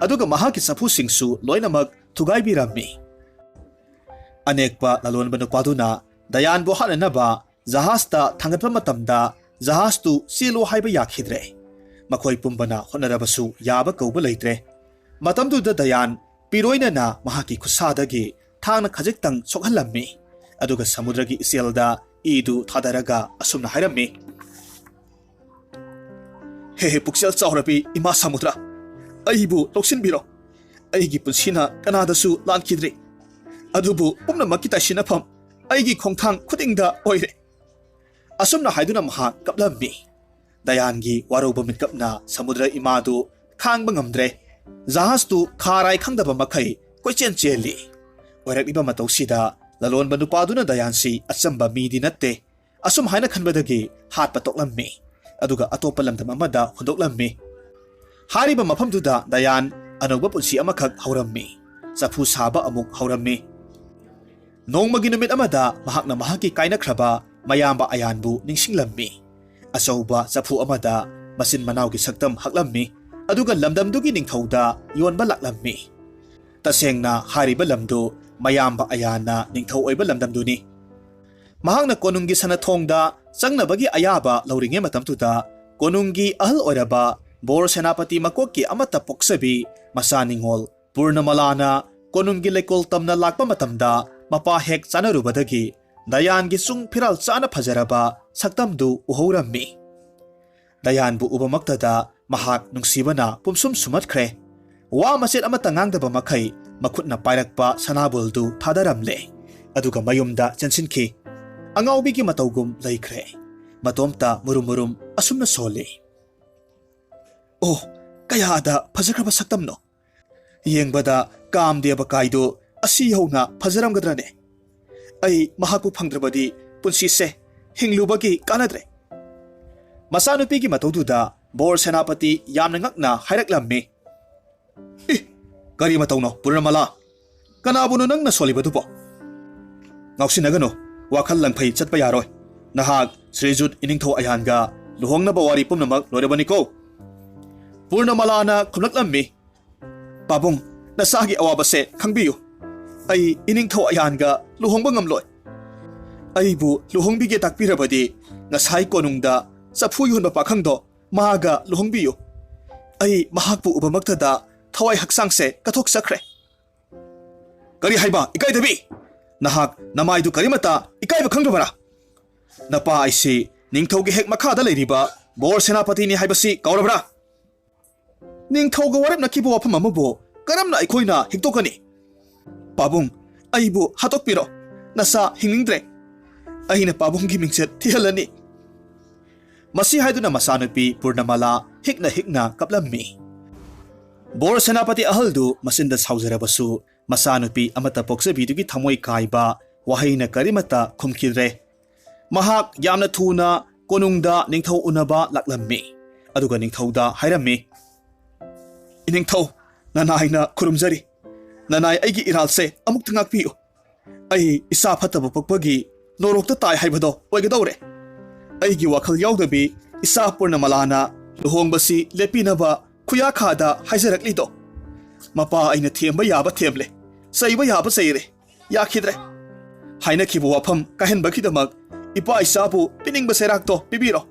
ꯑꯗꯨꯒ ꯃꯍꯥꯛꯀꯤ ꯆꯐꯨꯁꯤꯡꯁꯨ ꯂꯣꯏꯅꯃꯛ ꯊꯨꯒꯥꯏꯕꯤꯔꯝꯃꯤ꯫ ꯑꯅꯦꯛꯄ ꯂꯂꯣꯟꯕ ꯅꯨꯄꯥꯗꯨꯅ ꯗꯌꯥꯟꯕꯨ ꯍꯥꯠꯅꯅꯕ ꯖꯍꯥꯖꯇ ꯊꯥꯡꯒꯠꯄ ꯃꯇꯝꯗ ꯖꯍꯥꯖꯇꯨ ꯆꯦꯜꯂꯨ ꯍꯥꯏꯕ ꯌꯥꯈꯤꯗ꯭ꯔꯦ꯫ ꯃꯈꯣꯏ ꯄꯨꯝꯕꯅ ꯍꯣꯠꯅꯔꯕꯁꯨ ꯌꯥꯕ ꯀꯧꯕ ꯂꯩꯇ꯭ꯔꯦ꯫ ꯃꯇꯝꯗꯨꯗ ꯗꯌꯥꯟ ꯄꯤꯔꯣꯏꯅꯅ ꯃꯍꯥꯛꯀꯤ ꯈꯨꯠꯁꯥꯗꯒꯤ ꯊꯥꯡꯅ ꯈꯖꯤꯛꯇꯪ ꯁꯣꯛꯍꯜꯂꯝꯃꯤ꯫ ꯑꯗꯨꯒ ꯁꯃꯨꯗ꯭ꯔꯒꯤ ꯏꯆꯦꯜꯗ ꯏꯗꯨ ꯊꯥꯗꯔꯒ ꯑꯁꯨꯝꯅ ꯍꯥꯏꯔꯝꯃꯤ, "ꯍꯦ ꯍꯦ, ꯄꯨꯛꯆꯦꯜ ꯆꯥꯎꯔꯕꯤ ꯏꯃꯥ ꯁꯃꯨꯗ꯭ꯔ, ꯑꯩꯕꯨ ꯂꯧꯁꯤꯟꯕꯤꯔꯣ꯫ ꯑꯩꯒꯤ ꯄꯨꯟꯁꯤꯅ ꯀꯅꯥꯗꯁꯨ ꯂꯥꯟꯈꯤꯗ꯭ꯔꯤ, ꯑꯗꯨꯕꯨ ꯄꯨꯝꯅꯃꯛꯀꯤ ꯇꯥꯏꯁꯤꯟꯅꯐꯝ ꯑꯩꯒꯤ ꯈꯣꯡꯊꯥꯡ ꯈꯨꯗꯤꯡꯗ ꯑꯣꯏꯔꯦ"꯫ ꯑꯁꯨꯝꯅ ꯍꯥꯏꯗꯨꯅ ꯃꯍꯥꯛ ꯀꯞꯂꯝꯃꯤ꯫ ꯗꯌꯥꯟꯒꯤ ꯋꯥꯔꯧꯕ ꯃꯤꯠꯀꯞꯅ ꯁꯃꯨꯗ꯭ꯔ ꯏꯃꯥꯗꯨ ꯈꯥꯡꯕ ꯉꯝꯗ꯭ꯔꯦ꯫ ꯖꯍꯥꯖꯇꯨ ꯈꯥꯔꯥꯏ ꯈꯪꯗꯕ ꯃꯈꯩ ꯀꯣꯏꯆꯦꯟ ꯆꯦꯜꯂꯤ꯫ ꯑꯣꯏꯔꯛꯂꯤꯕ ꯃꯇꯧꯁꯤꯗ ꯂꯂꯣꯟꯕ ꯅꯨꯄꯥꯗꯨꯅ ꯗꯌꯥꯟꯁꯤ ꯑꯆꯝꯕ ꯃꯤꯗꯤ ꯅꯠꯇꯦ, ꯑꯁꯨꯝ ꯍꯥꯏꯅ ꯈꯟꯕꯗꯒꯤ ꯍꯥꯠꯄ ꯇꯣꯛꯂꯝꯃꯤ꯫ ꯑꯗꯨꯒ ꯑꯇꯣꯞꯄ ꯂꯝꯗꯝ ꯑꯃꯗ ꯍꯨꯟꯗꯣꯛꯂꯝꯃꯤ꯫ ꯍꯥꯏꯔꯤꯕ ꯃꯐꯝꯗꯨꯗ ꯗꯌꯥꯟ ꯑꯅꯧꯕ ꯄꯨꯟꯁꯤ ꯑꯃꯈꯛ ꯍꯧꯔꯝꯃꯤ꯫ ꯆꯐꯨ ꯁꯥꯕ ꯑꯃꯨꯛ ꯍꯧꯔꯝꯃꯤ꯫ ꯅꯣꯡꯃꯒꯤ ꯅꯨꯃꯤꯠ ꯑꯃꯗ ꯃꯍꯥꯛꯅ ꯃꯍꯥꯛꯀꯤ ꯀꯥꯏꯅꯈ꯭ꯔꯕ ꯃꯌꯥꯝꯕ ꯑꯌꯥꯟꯕꯨ ꯅꯤꯡꯁꯤꯡꯂꯝꯃꯤ꯫ ꯑꯆꯧꯕ ꯆꯐꯨ ꯑꯃꯗ ꯃꯆꯤꯟ ꯃꯅꯥꯎꯒꯤ ꯁꯛꯇꯝ ꯍꯛꯂꯝꯃꯤ, ꯑꯗꯨꯒ ꯂꯝꯗꯝꯗꯨꯒꯤ ꯅꯤꯡꯊꯧꯗ ꯌꯣꯟꯕ ꯂꯥꯛꯂꯝꯃꯤ꯫ ꯇꯁꯦꯡꯅ ꯍꯥꯏꯔꯤꯕ ꯂꯝꯗꯨ ꯃꯌꯥꯝꯕ ꯑꯌꯥꯟꯅ ꯅꯤꯡꯊꯧ ꯑꯣꯏꯕ ꯂꯝꯗꯝꯗꯨꯅꯤ꯫ ꯃꯍꯥꯛꯅ ꯀꯣꯅꯨꯡꯒꯤ ꯁꯅꯊꯣꯡꯗ ꯆꯪꯅꯕꯒꯤ ꯑꯌꯥꯕ ꯂꯧꯔꯤꯉꯩ ꯃꯇꯝꯗꯨꯗ ꯀꯣꯅꯨꯡꯒꯤ ꯑꯍꯜ ꯑꯣꯏꯔꯕ ꯕꯣꯔ ꯁꯦꯅꯥꯄꯇꯤ ꯃꯀꯣꯛꯀꯤ ꯑꯃꯠꯇ ꯄꯣꯛꯆꯕꯤ ꯃꯆꯥ ꯅꯤꯉꯣꯜ ꯄꯨꯔꯅꯃꯂꯥꯅ ꯀꯣꯅꯨꯡꯒꯤ ꯂꯩꯀꯣꯜ ꯇꯝꯅ ꯂꯥꯛꯄ ꯃꯇꯝꯗ ꯃꯄꯥ ꯍꯦꯛ ꯆꯥꯅꯔꯨꯕꯗꯒꯤ ꯗꯌꯥꯟꯒꯤ ꯆꯨꯡ ꯐꯤꯔꯥꯜ ꯆꯥꯅ ꯐꯖꯔꯕ ꯁꯛꯇꯝꯗꯨ ꯎꯍꯧꯔꯝꯃꯤ꯫ ꯗꯌꯥꯟꯕꯨ ꯎꯕꯃꯛꯇꯗ ꯃꯍꯥꯛ ꯅꯨꯡꯁꯤꯕꯅ ꯄꯨꯝꯁꯨꯝ ꯁꯨꯝꯍꯠꯈ꯭ꯔꯦ꯫ ꯋꯥ ꯃꯆꯦꯠ ꯑꯃꯠꯇ ꯉꯥꯡꯗꯕ ꯃꯈꯩ ꯃꯈꯨꯠꯅ ꯄꯥꯏꯔꯛꯄ ꯁꯅꯥꯕꯨꯜꯗꯨ ꯊꯥꯗꯔꯝꯂꯦ꯫ ꯑꯗꯨꯒ ꯃꯌꯨꯝꯗ ꯆꯦꯟꯁꯤꯟꯈꯤ꯫ ꯑꯉꯥꯎꯕꯤꯒꯤ ꯃꯇꯧꯒꯨꯝ ꯂꯩꯈ꯭ꯔꯦ꯫ ꯃꯇꯣꯝꯇ ꯃꯨꯔꯨꯝ ꯃꯨꯔꯨꯝ ꯑꯁꯨꯝꯅ ꯁꯣꯜꯂꯤ꯫ ꯑꯣ, ꯀꯌꯥꯗ ꯐꯖꯈ꯭ꯔꯕ ꯁꯛꯇꯝꯅꯣ! ꯌꯦꯡꯕꯗ ꯀꯥꯝꯗꯦꯕ ꯀꯥꯏꯗꯨ ꯑꯁꯤ ꯌꯧꯅ ꯐꯖꯔꯝꯒꯗ꯭ꯔꯅꯦ? ꯑꯩ ꯃꯍꯥꯛꯄꯨ ꯐꯪꯗ꯭ꯔꯕꯗꯤ ꯄꯨꯟꯁꯤꯁꯦ ꯍꯤꯡꯂꯨꯕꯒꯤ ꯀꯥꯟꯅꯗ꯭ꯔꯦ꯫ ꯃꯆꯥꯅꯨꯄꯤꯒꯤ ꯃꯇꯧꯗꯨꯗ ꯕꯣꯔ ꯁꯦꯅꯥꯄꯇꯤ ꯌꯥꯝꯅ ꯉꯛꯅ ꯍꯥꯏꯔꯛꯂꯝꯃꯤ꯫ ꯏ! ꯀꯔꯤ ꯃꯇꯧꯅꯣ, ꯄꯨꯔꯅꯃꯂꯥ? ꯀꯅꯥꯕꯨꯅꯣ ꯅꯪꯅ ꯁꯣꯜꯂꯤꯕꯗꯨꯕꯣ? ꯉꯥꯎꯁꯤꯟꯅꯒꯅꯨ, ꯋꯥꯈꯜ ꯂꯪꯐꯩ ꯆꯠꯄ ꯌꯥꯔꯣꯏ꯫ ꯅꯍꯥꯛ ꯁ꯭ꯔꯤꯖꯨꯠ ꯏꯅꯤꯡꯊꯧ ꯑꯌꯥꯟꯒ ꯂꯨꯍꯣꯡꯅꯕ ꯋꯥꯔꯤ ꯄꯨꯝꯅꯃꯛ ꯂꯣꯏꯔꯕꯅꯤꯀꯣ꯫ ꯄꯨꯔꯅꯃꯂꯥꯅ ꯈꯨꯝꯂꯛꯂꯝꯃꯤ, ꯄꯥꯕꯨꯡ, ꯅꯆꯥꯒꯤ ꯑꯋꯥꯕꯁꯦ ꯈꯪꯕꯤꯌꯨ꯫ ꯑꯩ ꯏꯅꯤꯡꯊꯧ ꯑꯌꯥꯟꯒ ꯂꯨꯍꯣꯡꯕ ꯉꯝꯂꯣꯏ꯫ ꯑꯩꯕꯨ ꯂꯨꯍꯣꯡꯕꯤꯒꯦ ꯇꯥꯛꯄꯤꯔꯕꯗꯤ ꯉꯁꯥꯏ ꯀꯣꯅꯨꯡꯗ ꯆꯐꯨ ꯌꯣꯟꯕ ꯄꯥꯈꯪꯗꯣ ꯃꯥꯒ ꯂꯨꯍꯣꯡꯕꯤꯌꯨ꯫ ꯑꯩ ꯃꯍꯥꯛꯄꯨ ꯎꯕꯃꯛꯇꯗ ꯊꯋꯥꯏ ꯍꯛꯆꯥꯡꯁꯦ ꯀꯠꯊꯣꯛꯆꯈ꯭ꯔꯦ꯫ ꯀꯔꯤ ꯍꯥꯏꯕ, ꯏꯀꯥꯏꯗꯕꯤ? ꯅꯍꯥꯛ ꯅꯃꯥꯏꯗꯨ ꯀꯔꯤꯃꯠꯇ ꯏꯀꯥꯏꯕ ꯈꯪꯗ꯭ꯔꯕꯔꯥ? ꯅꯄꯥ ꯑꯩꯁꯤ ꯅꯤꯡꯊꯧꯒꯤ ꯍꯦꯛ ꯃꯈꯥꯗ ꯂꯩꯔꯤꯕ ꯕꯣꯔ ꯁꯦꯅꯥꯄꯇꯤꯅꯤ ꯍꯥꯏꯕꯁꯤ ꯀꯥꯎꯔꯕ꯭ꯔꯥ? ꯅꯤꯡꯊꯧꯒ ꯋꯥꯔꯦꯞꯅꯈꯤꯕ ꯋꯥꯐꯝ ꯑꯃꯕꯨ ꯀꯔꯝꯅ ꯑꯩꯈꯣꯏꯅ ꯍꯤꯛꯇꯣꯛꯀꯅꯤ? ꯄꯥꯕꯨꯡ, ꯑꯩꯕꯨ ꯍꯥꯠꯇꯣꯛꯄꯤꯔꯣ꯫ ꯅꯆꯥ ꯍꯤꯡꯅꯤꯡꯗ꯭ꯔꯦ꯫ ꯑꯩꯅ ꯄꯥꯕꯨꯡꯒꯤ ꯃꯤꯡꯆꯠ ꯊꯤꯍꯜꯂꯅꯤ꯫ ꯃꯁꯤ ꯍꯥꯏꯗꯨꯅ ꯃꯆꯥꯅꯨꯄꯤ ꯄꯨꯔꯅꯃꯂꯥ ꯍꯤꯛꯅ ꯍꯤꯛꯅ ꯀꯞꯂꯝꯃꯤ꯫ ꯕꯣꯔ ꯁꯦꯅꯥꯄꯇꯤ ꯑꯍꯜꯗꯨ ꯃꯆꯤꯟꯗ ꯁꯥꯎꯖꯔꯕꯁꯨ, ꯃꯆꯥꯅꯨꯄꯤ ꯑꯃꯠꯇ ꯄꯣꯛꯆꯕꯤꯗꯨꯒꯤ ꯊꯃꯣꯏ ꯀꯥꯏꯕ ꯋꯥꯍꯩꯅ ꯀꯔꯤꯃꯠꯇ ꯈꯨꯝꯈꯤꯗ꯭ꯔꯦ꯫ ꯃꯍꯥꯛ ꯌꯥꯝꯅ ꯊꯨꯅ ꯀꯣꯅꯨꯡꯗ ꯅꯤꯡꯊꯧ ꯎꯅꯕ ꯂꯥꯛꯂꯝꯃꯤ꯫ ꯑꯗꯨꯒ ꯅꯤꯡꯊꯧꯗ ꯍꯥꯏꯔꯝꯃꯤ, "ꯏꯅꯤꯡꯊꯧ, ꯅꯅꯥꯏꯅ ꯈꯨꯔꯨꯝꯖꯔꯤ꯫ ꯅꯅꯥꯏ ꯑꯩꯒꯤ ꯏꯔꯥꯜꯁꯦ ꯑꯃꯨꯛꯇ ꯉꯥꯛꯄꯤꯌꯨ꯫ ꯑꯩ ꯏꯆꯥ ꯐꯠꯇꯕ ꯄꯣꯛꯄꯒꯤ ꯅꯣꯔꯣꯛꯇ ꯇꯥꯏ ꯍꯥꯏꯕꯗꯣ ꯑꯣꯏꯒꯗꯧꯔꯦ꯫ ꯑꯩꯒꯤ ꯋꯥꯈꯜ ꯌꯥꯎꯗꯕꯤ ꯏꯆꯥ ꯄꯨꯔꯅꯃꯂꯥꯅ ꯂꯨꯍꯣꯡꯕꯁꯤ ꯂꯦꯞꯄꯤꯅꯕ ꯈꯨꯌꯥꯈꯥꯗ ꯍꯥꯏꯖꯔꯛꯂꯤꯗꯣ꯫ ꯃꯄꯥ ꯑꯩꯅ ꯊꯦꯝꯕ ꯌꯥꯕ ꯊꯦꯝꯂꯦ, ꯆꯩꯕ ꯌꯥꯕ ꯆꯩꯔꯦ, ꯌꯥꯈꯤꯗ꯭ꯔꯦ꯫ ꯍꯥꯏꯅꯈꯤꯕ ꯋꯥꯐꯝ ꯀꯥꯏꯍꯟꯕꯒꯤꯗꯃꯛ ꯏꯄꯥ ꯏꯆꯥꯕꯨ ꯄꯤꯅꯤꯡꯕ ꯆꯩꯔꯥꯛꯇꯣ ꯄꯤꯕꯤꯔꯣ꯫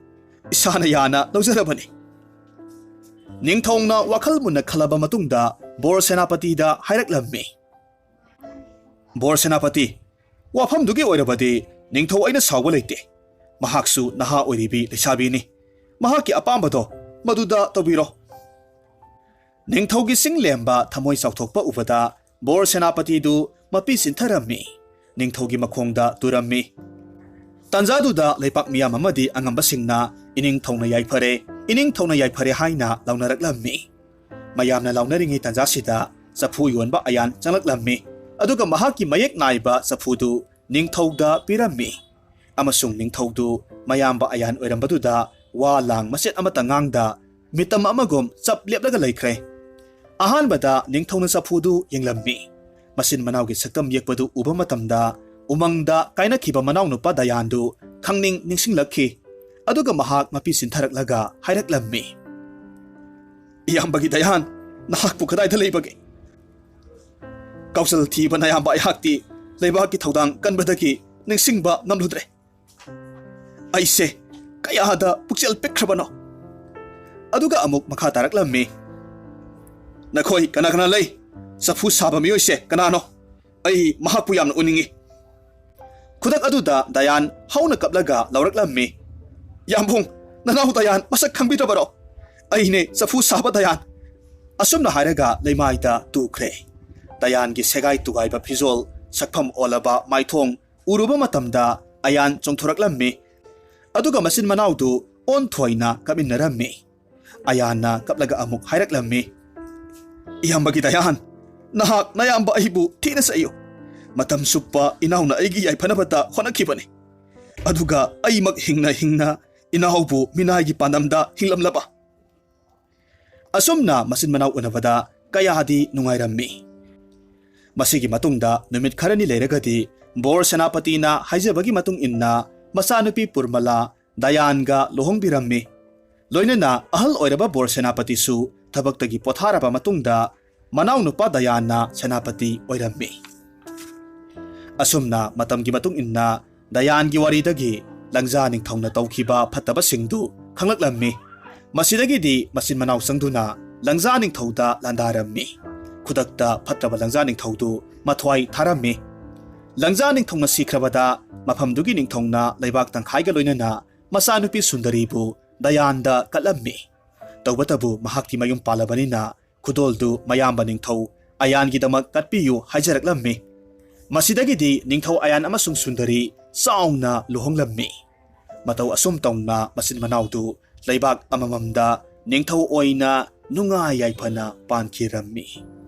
ꯏꯁꯥꯅ ꯌꯥꯅ ꯂꯧꯖꯔꯕꯅꯤ꯫" ꯅꯤꯡꯊꯧꯅ ꯋꯥꯈꯜ ꯃꯨꯟꯅ ꯈꯜꯂꯕ ꯃꯇꯨꯡꯗ ꯕꯣꯔ ꯁꯦꯅꯥꯄꯇꯤꯗ ꯍꯥꯏꯔꯛꯂꯝꯃꯤ, "ꯕꯣꯔ ꯁꯦꯅꯥꯄꯇꯤ, ꯋꯥꯐꯝꯗꯨꯒꯤ ꯑꯣꯏꯔꯕꯗꯤ ꯅꯤꯡꯊꯧ ꯑꯩꯅ ꯁꯥꯎꯕ ꯂꯩꯇꯦ꯫ ꯃꯍꯥꯛꯁꯨ ꯅꯍꯥ ꯑꯣꯏꯔꯤꯕꯤ ꯂꯩꯁꯥꯕꯤꯅꯤ꯫ ꯃꯍꯥꯛꯀꯤ ꯑꯄꯥꯝꯕꯗꯣ ꯃꯗꯨꯗ ꯇꯧꯕꯤꯔꯣ꯫" ꯅꯤꯡꯊꯧꯒꯤ ꯆꯤꯡ ꯂꯦꯝꯕ ꯊꯃꯣꯏ ꯆꯥꯎꯊꯣꯛꯄ ꯎꯕꯗ ꯕꯣꯔ ꯁꯦꯅꯥꯄꯇꯤꯗꯨ ꯃꯄꯤ ꯆꯤꯟꯊꯔꯝꯃꯤ꯫ ꯅꯤꯡꯊꯧꯒꯤ ꯃꯈꯣꯡꯗ ꯇꯨꯔꯝꯃꯤ꯫ ꯇꯥꯟꯖꯥꯗꯨꯗ ꯂꯩꯄꯥꯛ ꯃꯤꯌꯥꯝ ꯑꯃꯗꯤ ꯑꯉꯝꯕꯁꯤꯡꯅ ꯏꯅꯤꯡꯊꯧꯅ ꯌꯥꯏꯐꯔꯦ, ꯏꯅꯤꯡꯊꯧꯅ ꯌꯥꯏꯐꯔꯦ ꯍꯥꯏꯅ ꯂꯥꯎꯅꯔꯛꯂꯝꯃꯤ꯫ ꯃꯌꯥꯝꯅ ꯂꯥꯎꯅꯔꯤꯉꯩ ꯇꯥꯟꯖꯥꯁꯤꯗ ꯆꯐꯨ ꯌꯣꯟꯕ ꯑꯌꯥꯟ ꯆꯪꯂꯛꯂꯝꯃꯤ꯫ ꯑꯗꯨꯒ ꯃꯍꯥꯛꯀꯤ ꯃꯌꯦꯛ ꯅꯥꯏꯕ ꯆꯐꯨꯗꯨ ꯅꯤꯡꯊꯧꯗ ꯄꯤꯔꯝꯃꯤ꯫ ꯑꯃꯁꯨꯡ ꯅꯤꯡꯊꯧꯗꯨ ꯃꯌꯥꯝꯕ ꯑꯌꯥꯟ ꯑꯣꯏꯔꯝꯕꯗꯨꯗ ꯋꯥ ꯂꯥꯡ ꯃꯆꯦꯠ ꯑꯃꯠꯇ ꯉꯥꯡꯗ ꯃꯤꯇꯝ ꯑꯃꯒꯨꯝ ꯆꯞ ꯂꯦꯞꯂꯒ ꯂꯩꯈ꯭ꯔꯦ꯫ ꯑꯍꯥꯟꯕꯗ ꯅꯤꯡꯊꯧꯅ ꯆꯐꯨꯗꯨ ꯌꯦꯡꯂꯝꯃꯤ꯫ ꯃꯆꯤꯟ ꯃꯅꯥꯎꯒꯤ ꯁꯛꯇꯝ ꯌꯦꯛꯄꯗꯨ ꯎꯕ ꯃꯇꯝꯗ ꯎꯃꯪꯗ ꯀꯥꯏꯅꯈꯤꯕ ꯃꯅꯥꯎꯅꯨꯄꯥ ꯗꯌꯥꯟꯗꯨ ꯈꯪꯅꯤꯡ ꯅꯤꯡꯁꯤꯡꯂꯛꯈꯤ꯫ ꯑꯗꯨꯒ ꯃꯍꯥꯛ ꯃꯄꯤ ꯆꯤꯟꯊꯔꯛꯂꯒ ꯍꯥꯏꯔꯛꯂꯝꯃꯤ, "ꯏꯌꯥꯝꯕꯒꯤ ꯗꯌꯥꯟ, ꯅꯍꯥꯛꯄꯨ ꯀꯗꯥꯏꯗ ꯂꯩꯕꯒꯦ? ꯀꯥꯎꯖꯜ ꯊꯤꯕ ꯅꯌꯥꯝꯕ ꯑꯩꯍꯥꯛꯇꯤ ꯂꯩꯕꯥꯛꯀꯤ ꯊꯧꯗꯥꯡ ꯀꯟꯕꯗꯒꯤ ꯅꯤꯡꯁꯤꯡꯕ ꯉꯝꯂꯨꯗ꯭ꯔꯦ꯫ ꯑꯩꯁꯦ ꯀꯌꯥꯗ ꯄꯨꯛꯆꯦꯜ ꯄꯤꯛꯈ꯭ꯔꯕꯅꯣ?" ꯑꯗꯨꯒ ꯑꯃꯨꯛ ꯃꯈꯥ ꯇꯥꯔꯛꯂꯝꯃꯤ, "ꯅꯈꯣꯏ ꯀꯅꯥ ꯀꯅꯥ ꯂꯩ? ꯆꯐꯨ ꯁꯥꯕ ꯃꯤꯑꯣꯏꯁꯦ ꯀꯅꯥꯅꯣ? ꯑꯩ ꯃꯍꯥꯛꯄꯨ ꯌꯥꯝꯅ ꯎꯅꯤꯡꯏ꯫" ꯈꯨꯗꯛ ꯑꯗꯨꯗ ꯗꯌꯥꯟ ꯍꯧꯅ ꯀꯞꯂꯒ ꯂꯥꯎꯔꯛꯂꯝꯃꯤ, "ꯌꯥꯝꯕꯨꯡ, ꯅꯅꯥꯎ ꯗꯌꯥꯟ ꯃꯁꯛ ꯈꯪꯕꯤꯗ꯭ꯔꯕꯔꯣ? ꯑꯩꯅꯦ ꯆꯐꯨ ꯁꯥꯕ ꯗꯌꯥꯟ꯫" ꯑꯁꯨꯝꯅ ꯍꯥꯏꯔꯒ ꯂꯩꯃꯥꯏꯗ ꯇꯨꯈ꯭ꯔꯦ꯫ ꯗꯌꯥꯟꯒꯤ ꯁꯦꯒꯥꯏ ꯇꯨꯒꯥꯏꯕ ꯐꯤꯖꯣꯜ, ꯁꯛꯐꯝ ꯑꯣꯜꯂꯕ ꯃꯥꯏꯊꯣꯡ ꯎꯔꯨꯕ ꯃꯇꯝꯗ ꯑꯌꯥꯟ ꯆꯣꯡꯊꯣꯔꯛꯂꯝꯃꯤ꯫ ꯑꯗꯨꯒ ꯃꯆꯤꯟ ꯃꯅꯥꯎꯗꯨ ꯑꯣꯟꯊꯣꯏꯅ ꯀꯞꯃꯤꯟꯅꯔꯝꯃꯤ꯫ ꯑꯌꯥꯟꯅ ꯀꯞꯂꯒ ꯑꯃꯨꯛ ꯍꯥꯏꯔꯛꯂꯝꯃꯤ, "ꯏꯌꯥꯝꯕꯒꯤ ꯗꯌꯥꯟ, ꯅꯍꯥꯛ ꯅꯌꯥꯝꯕ ꯑꯩꯕꯨ ꯊꯤꯅ ꯆꯩꯌꯨ꯫ ꯃꯇꯝ ꯆꯨꯞꯄ ꯏꯅꯥꯎꯅ ꯑꯩꯒꯤ ꯌꯥꯏꯐꯅꯕꯗ ꯍꯣꯠꯅꯈꯤꯕꯅꯤ꯫ ꯑꯗꯨꯒ ꯑꯩꯃꯛ ꯍꯤꯡꯅ ꯍꯤꯡꯅ ꯏꯅꯥꯎꯕꯨ ꯃꯤꯅꯥꯏꯒꯤ ꯄꯥꯟꯗꯝꯗ ꯍꯤꯡꯂꯝꯂꯕ?" ꯑꯁꯨꯝꯅ ꯃꯆꯤꯟ ꯃꯅꯥꯎ ꯎꯅꯕꯗ ꯀꯌꯥꯗꯤ ꯅꯨꯡꯉꯥꯏꯔꯝꯃꯤ꯫ ꯃꯁꯤꯒꯤ ꯃꯇꯨꯡꯗ ꯅꯨꯃꯤꯠ ꯈꯔꯅꯤ ꯂꯩꯔꯒꯗꯤ ꯕꯣꯔ ꯁꯦꯅꯥꯄꯇꯤꯅ ꯍꯥꯏꯖꯕꯒꯤ ꯃꯇꯨꯡ ꯏꯟꯅ ꯃꯆꯥꯅꯨꯄꯤ ꯄꯨꯔꯃꯂꯥ ꯗꯌꯥꯟꯒ ꯂꯨꯍꯣꯡꯕꯤꯔꯝꯃꯤ꯫ ꯂꯣꯏꯅꯅ ꯑꯍꯜ ꯑꯣꯏꯔꯕ ꯕꯣꯔ ꯁꯦꯅꯥꯄꯇꯤꯁꯨ ꯊꯕꯛꯇꯒꯤ ꯄꯣꯊꯥꯔꯕ ꯃꯇꯨꯡꯗ ꯃꯅꯥꯎꯅꯨꯄꯥ ꯗꯌꯥꯟꯅ ꯁꯦꯅꯥꯄꯇꯤ ꯑꯣꯏꯔꯝꯃꯤ꯫ ꯑꯁꯨꯝꯅ ꯃꯇꯝꯒꯤ ꯃꯇꯨꯡ ꯏꯟꯅ ꯗꯌꯥꯟꯒꯤ ꯋꯥꯔꯤꯗꯒꯤ ꯂꯪꯖꯥ ꯅꯤꯡꯊꯧꯅ ꯇꯧꯈꯤꯕ ꯐꯠꯇꯕꯁꯤꯡꯗꯨ ꯈꯪꯂꯛꯂꯝꯃꯤ꯫ ꯃꯁꯤꯗꯒꯤꯗꯤ ꯃꯆꯤꯟ ꯃꯅꯥꯎ ꯆꯪꯗꯨꯅ ꯂꯪꯖꯥ ꯅꯤꯡꯊꯧꯗ ꯂꯥꯟꯗꯥꯔꯝꯃꯤ꯫ ꯈꯨꯗꯛꯇ ꯐꯠꯇ꯭ꯔꯕ ꯂꯪꯖꯥ ꯅꯤꯡꯊꯧꯗꯨ ꯃꯊ꯭ꯋꯥꯏ ꯊꯥꯔꯝꯃꯤ꯫ ꯂꯪꯖꯥ ꯅꯤꯡꯊꯧꯅ ꯁꯤꯈ꯭ꯔꯕꯗ ꯃꯐꯝꯗꯨꯒꯤ ꯅꯤꯡꯊꯧꯅ ꯂꯩꯕꯥꯛ ꯇꯪꯈꯥꯏꯒ ꯂꯣꯏꯅꯅ ꯃꯆꯥꯅꯨꯄꯤ ꯁꯨꯟꯗꯔꯤꯕꯨ ꯗꯌꯥꯟꯗ ꯀꯠꯂꯝꯃꯤ꯫ ꯇꯧꯕꯇꯕꯨ ꯃꯍꯥꯛꯇꯤ ꯃꯌꯨꯝ ꯄꯥꯜꯂꯕꯅꯤꯅ ꯈꯨꯗꯣꯜꯗꯨ ꯃꯌꯥꯝꯕ ꯅꯤꯡꯊꯧ ꯑꯌꯥꯟꯒꯤꯗꯃꯛ ꯀꯠꯄꯤꯌꯨ ꯍꯥꯏꯖꯔꯛꯂꯝꯃꯤ꯫ ꯃꯁꯤꯗꯒꯤꯗꯤ ꯅꯤꯡꯊꯧ ꯑꯌꯥꯟ ꯑꯃꯁꯨꯡ ꯁꯨꯟꯗꯔꯤ ꯆꯥꯎꯅ ꯂꯨꯍꯣꯡꯂꯝꯃꯤ꯫ ꯃꯇꯧ ꯑꯁꯨꯝ ꯇꯧꯅ ꯃꯆꯤꯟ ꯃꯅꯥꯎꯗꯨ ꯂꯩꯕꯥꯛ ꯑꯃꯃꯝꯗ ꯅꯤꯡꯊꯧ ꯑꯣꯏꯅ ꯅꯨꯡꯉꯥꯏ ꯌꯥꯏꯐꯅ ꯄꯥꯟꯈꯤꯔꯝꯃꯤ꯫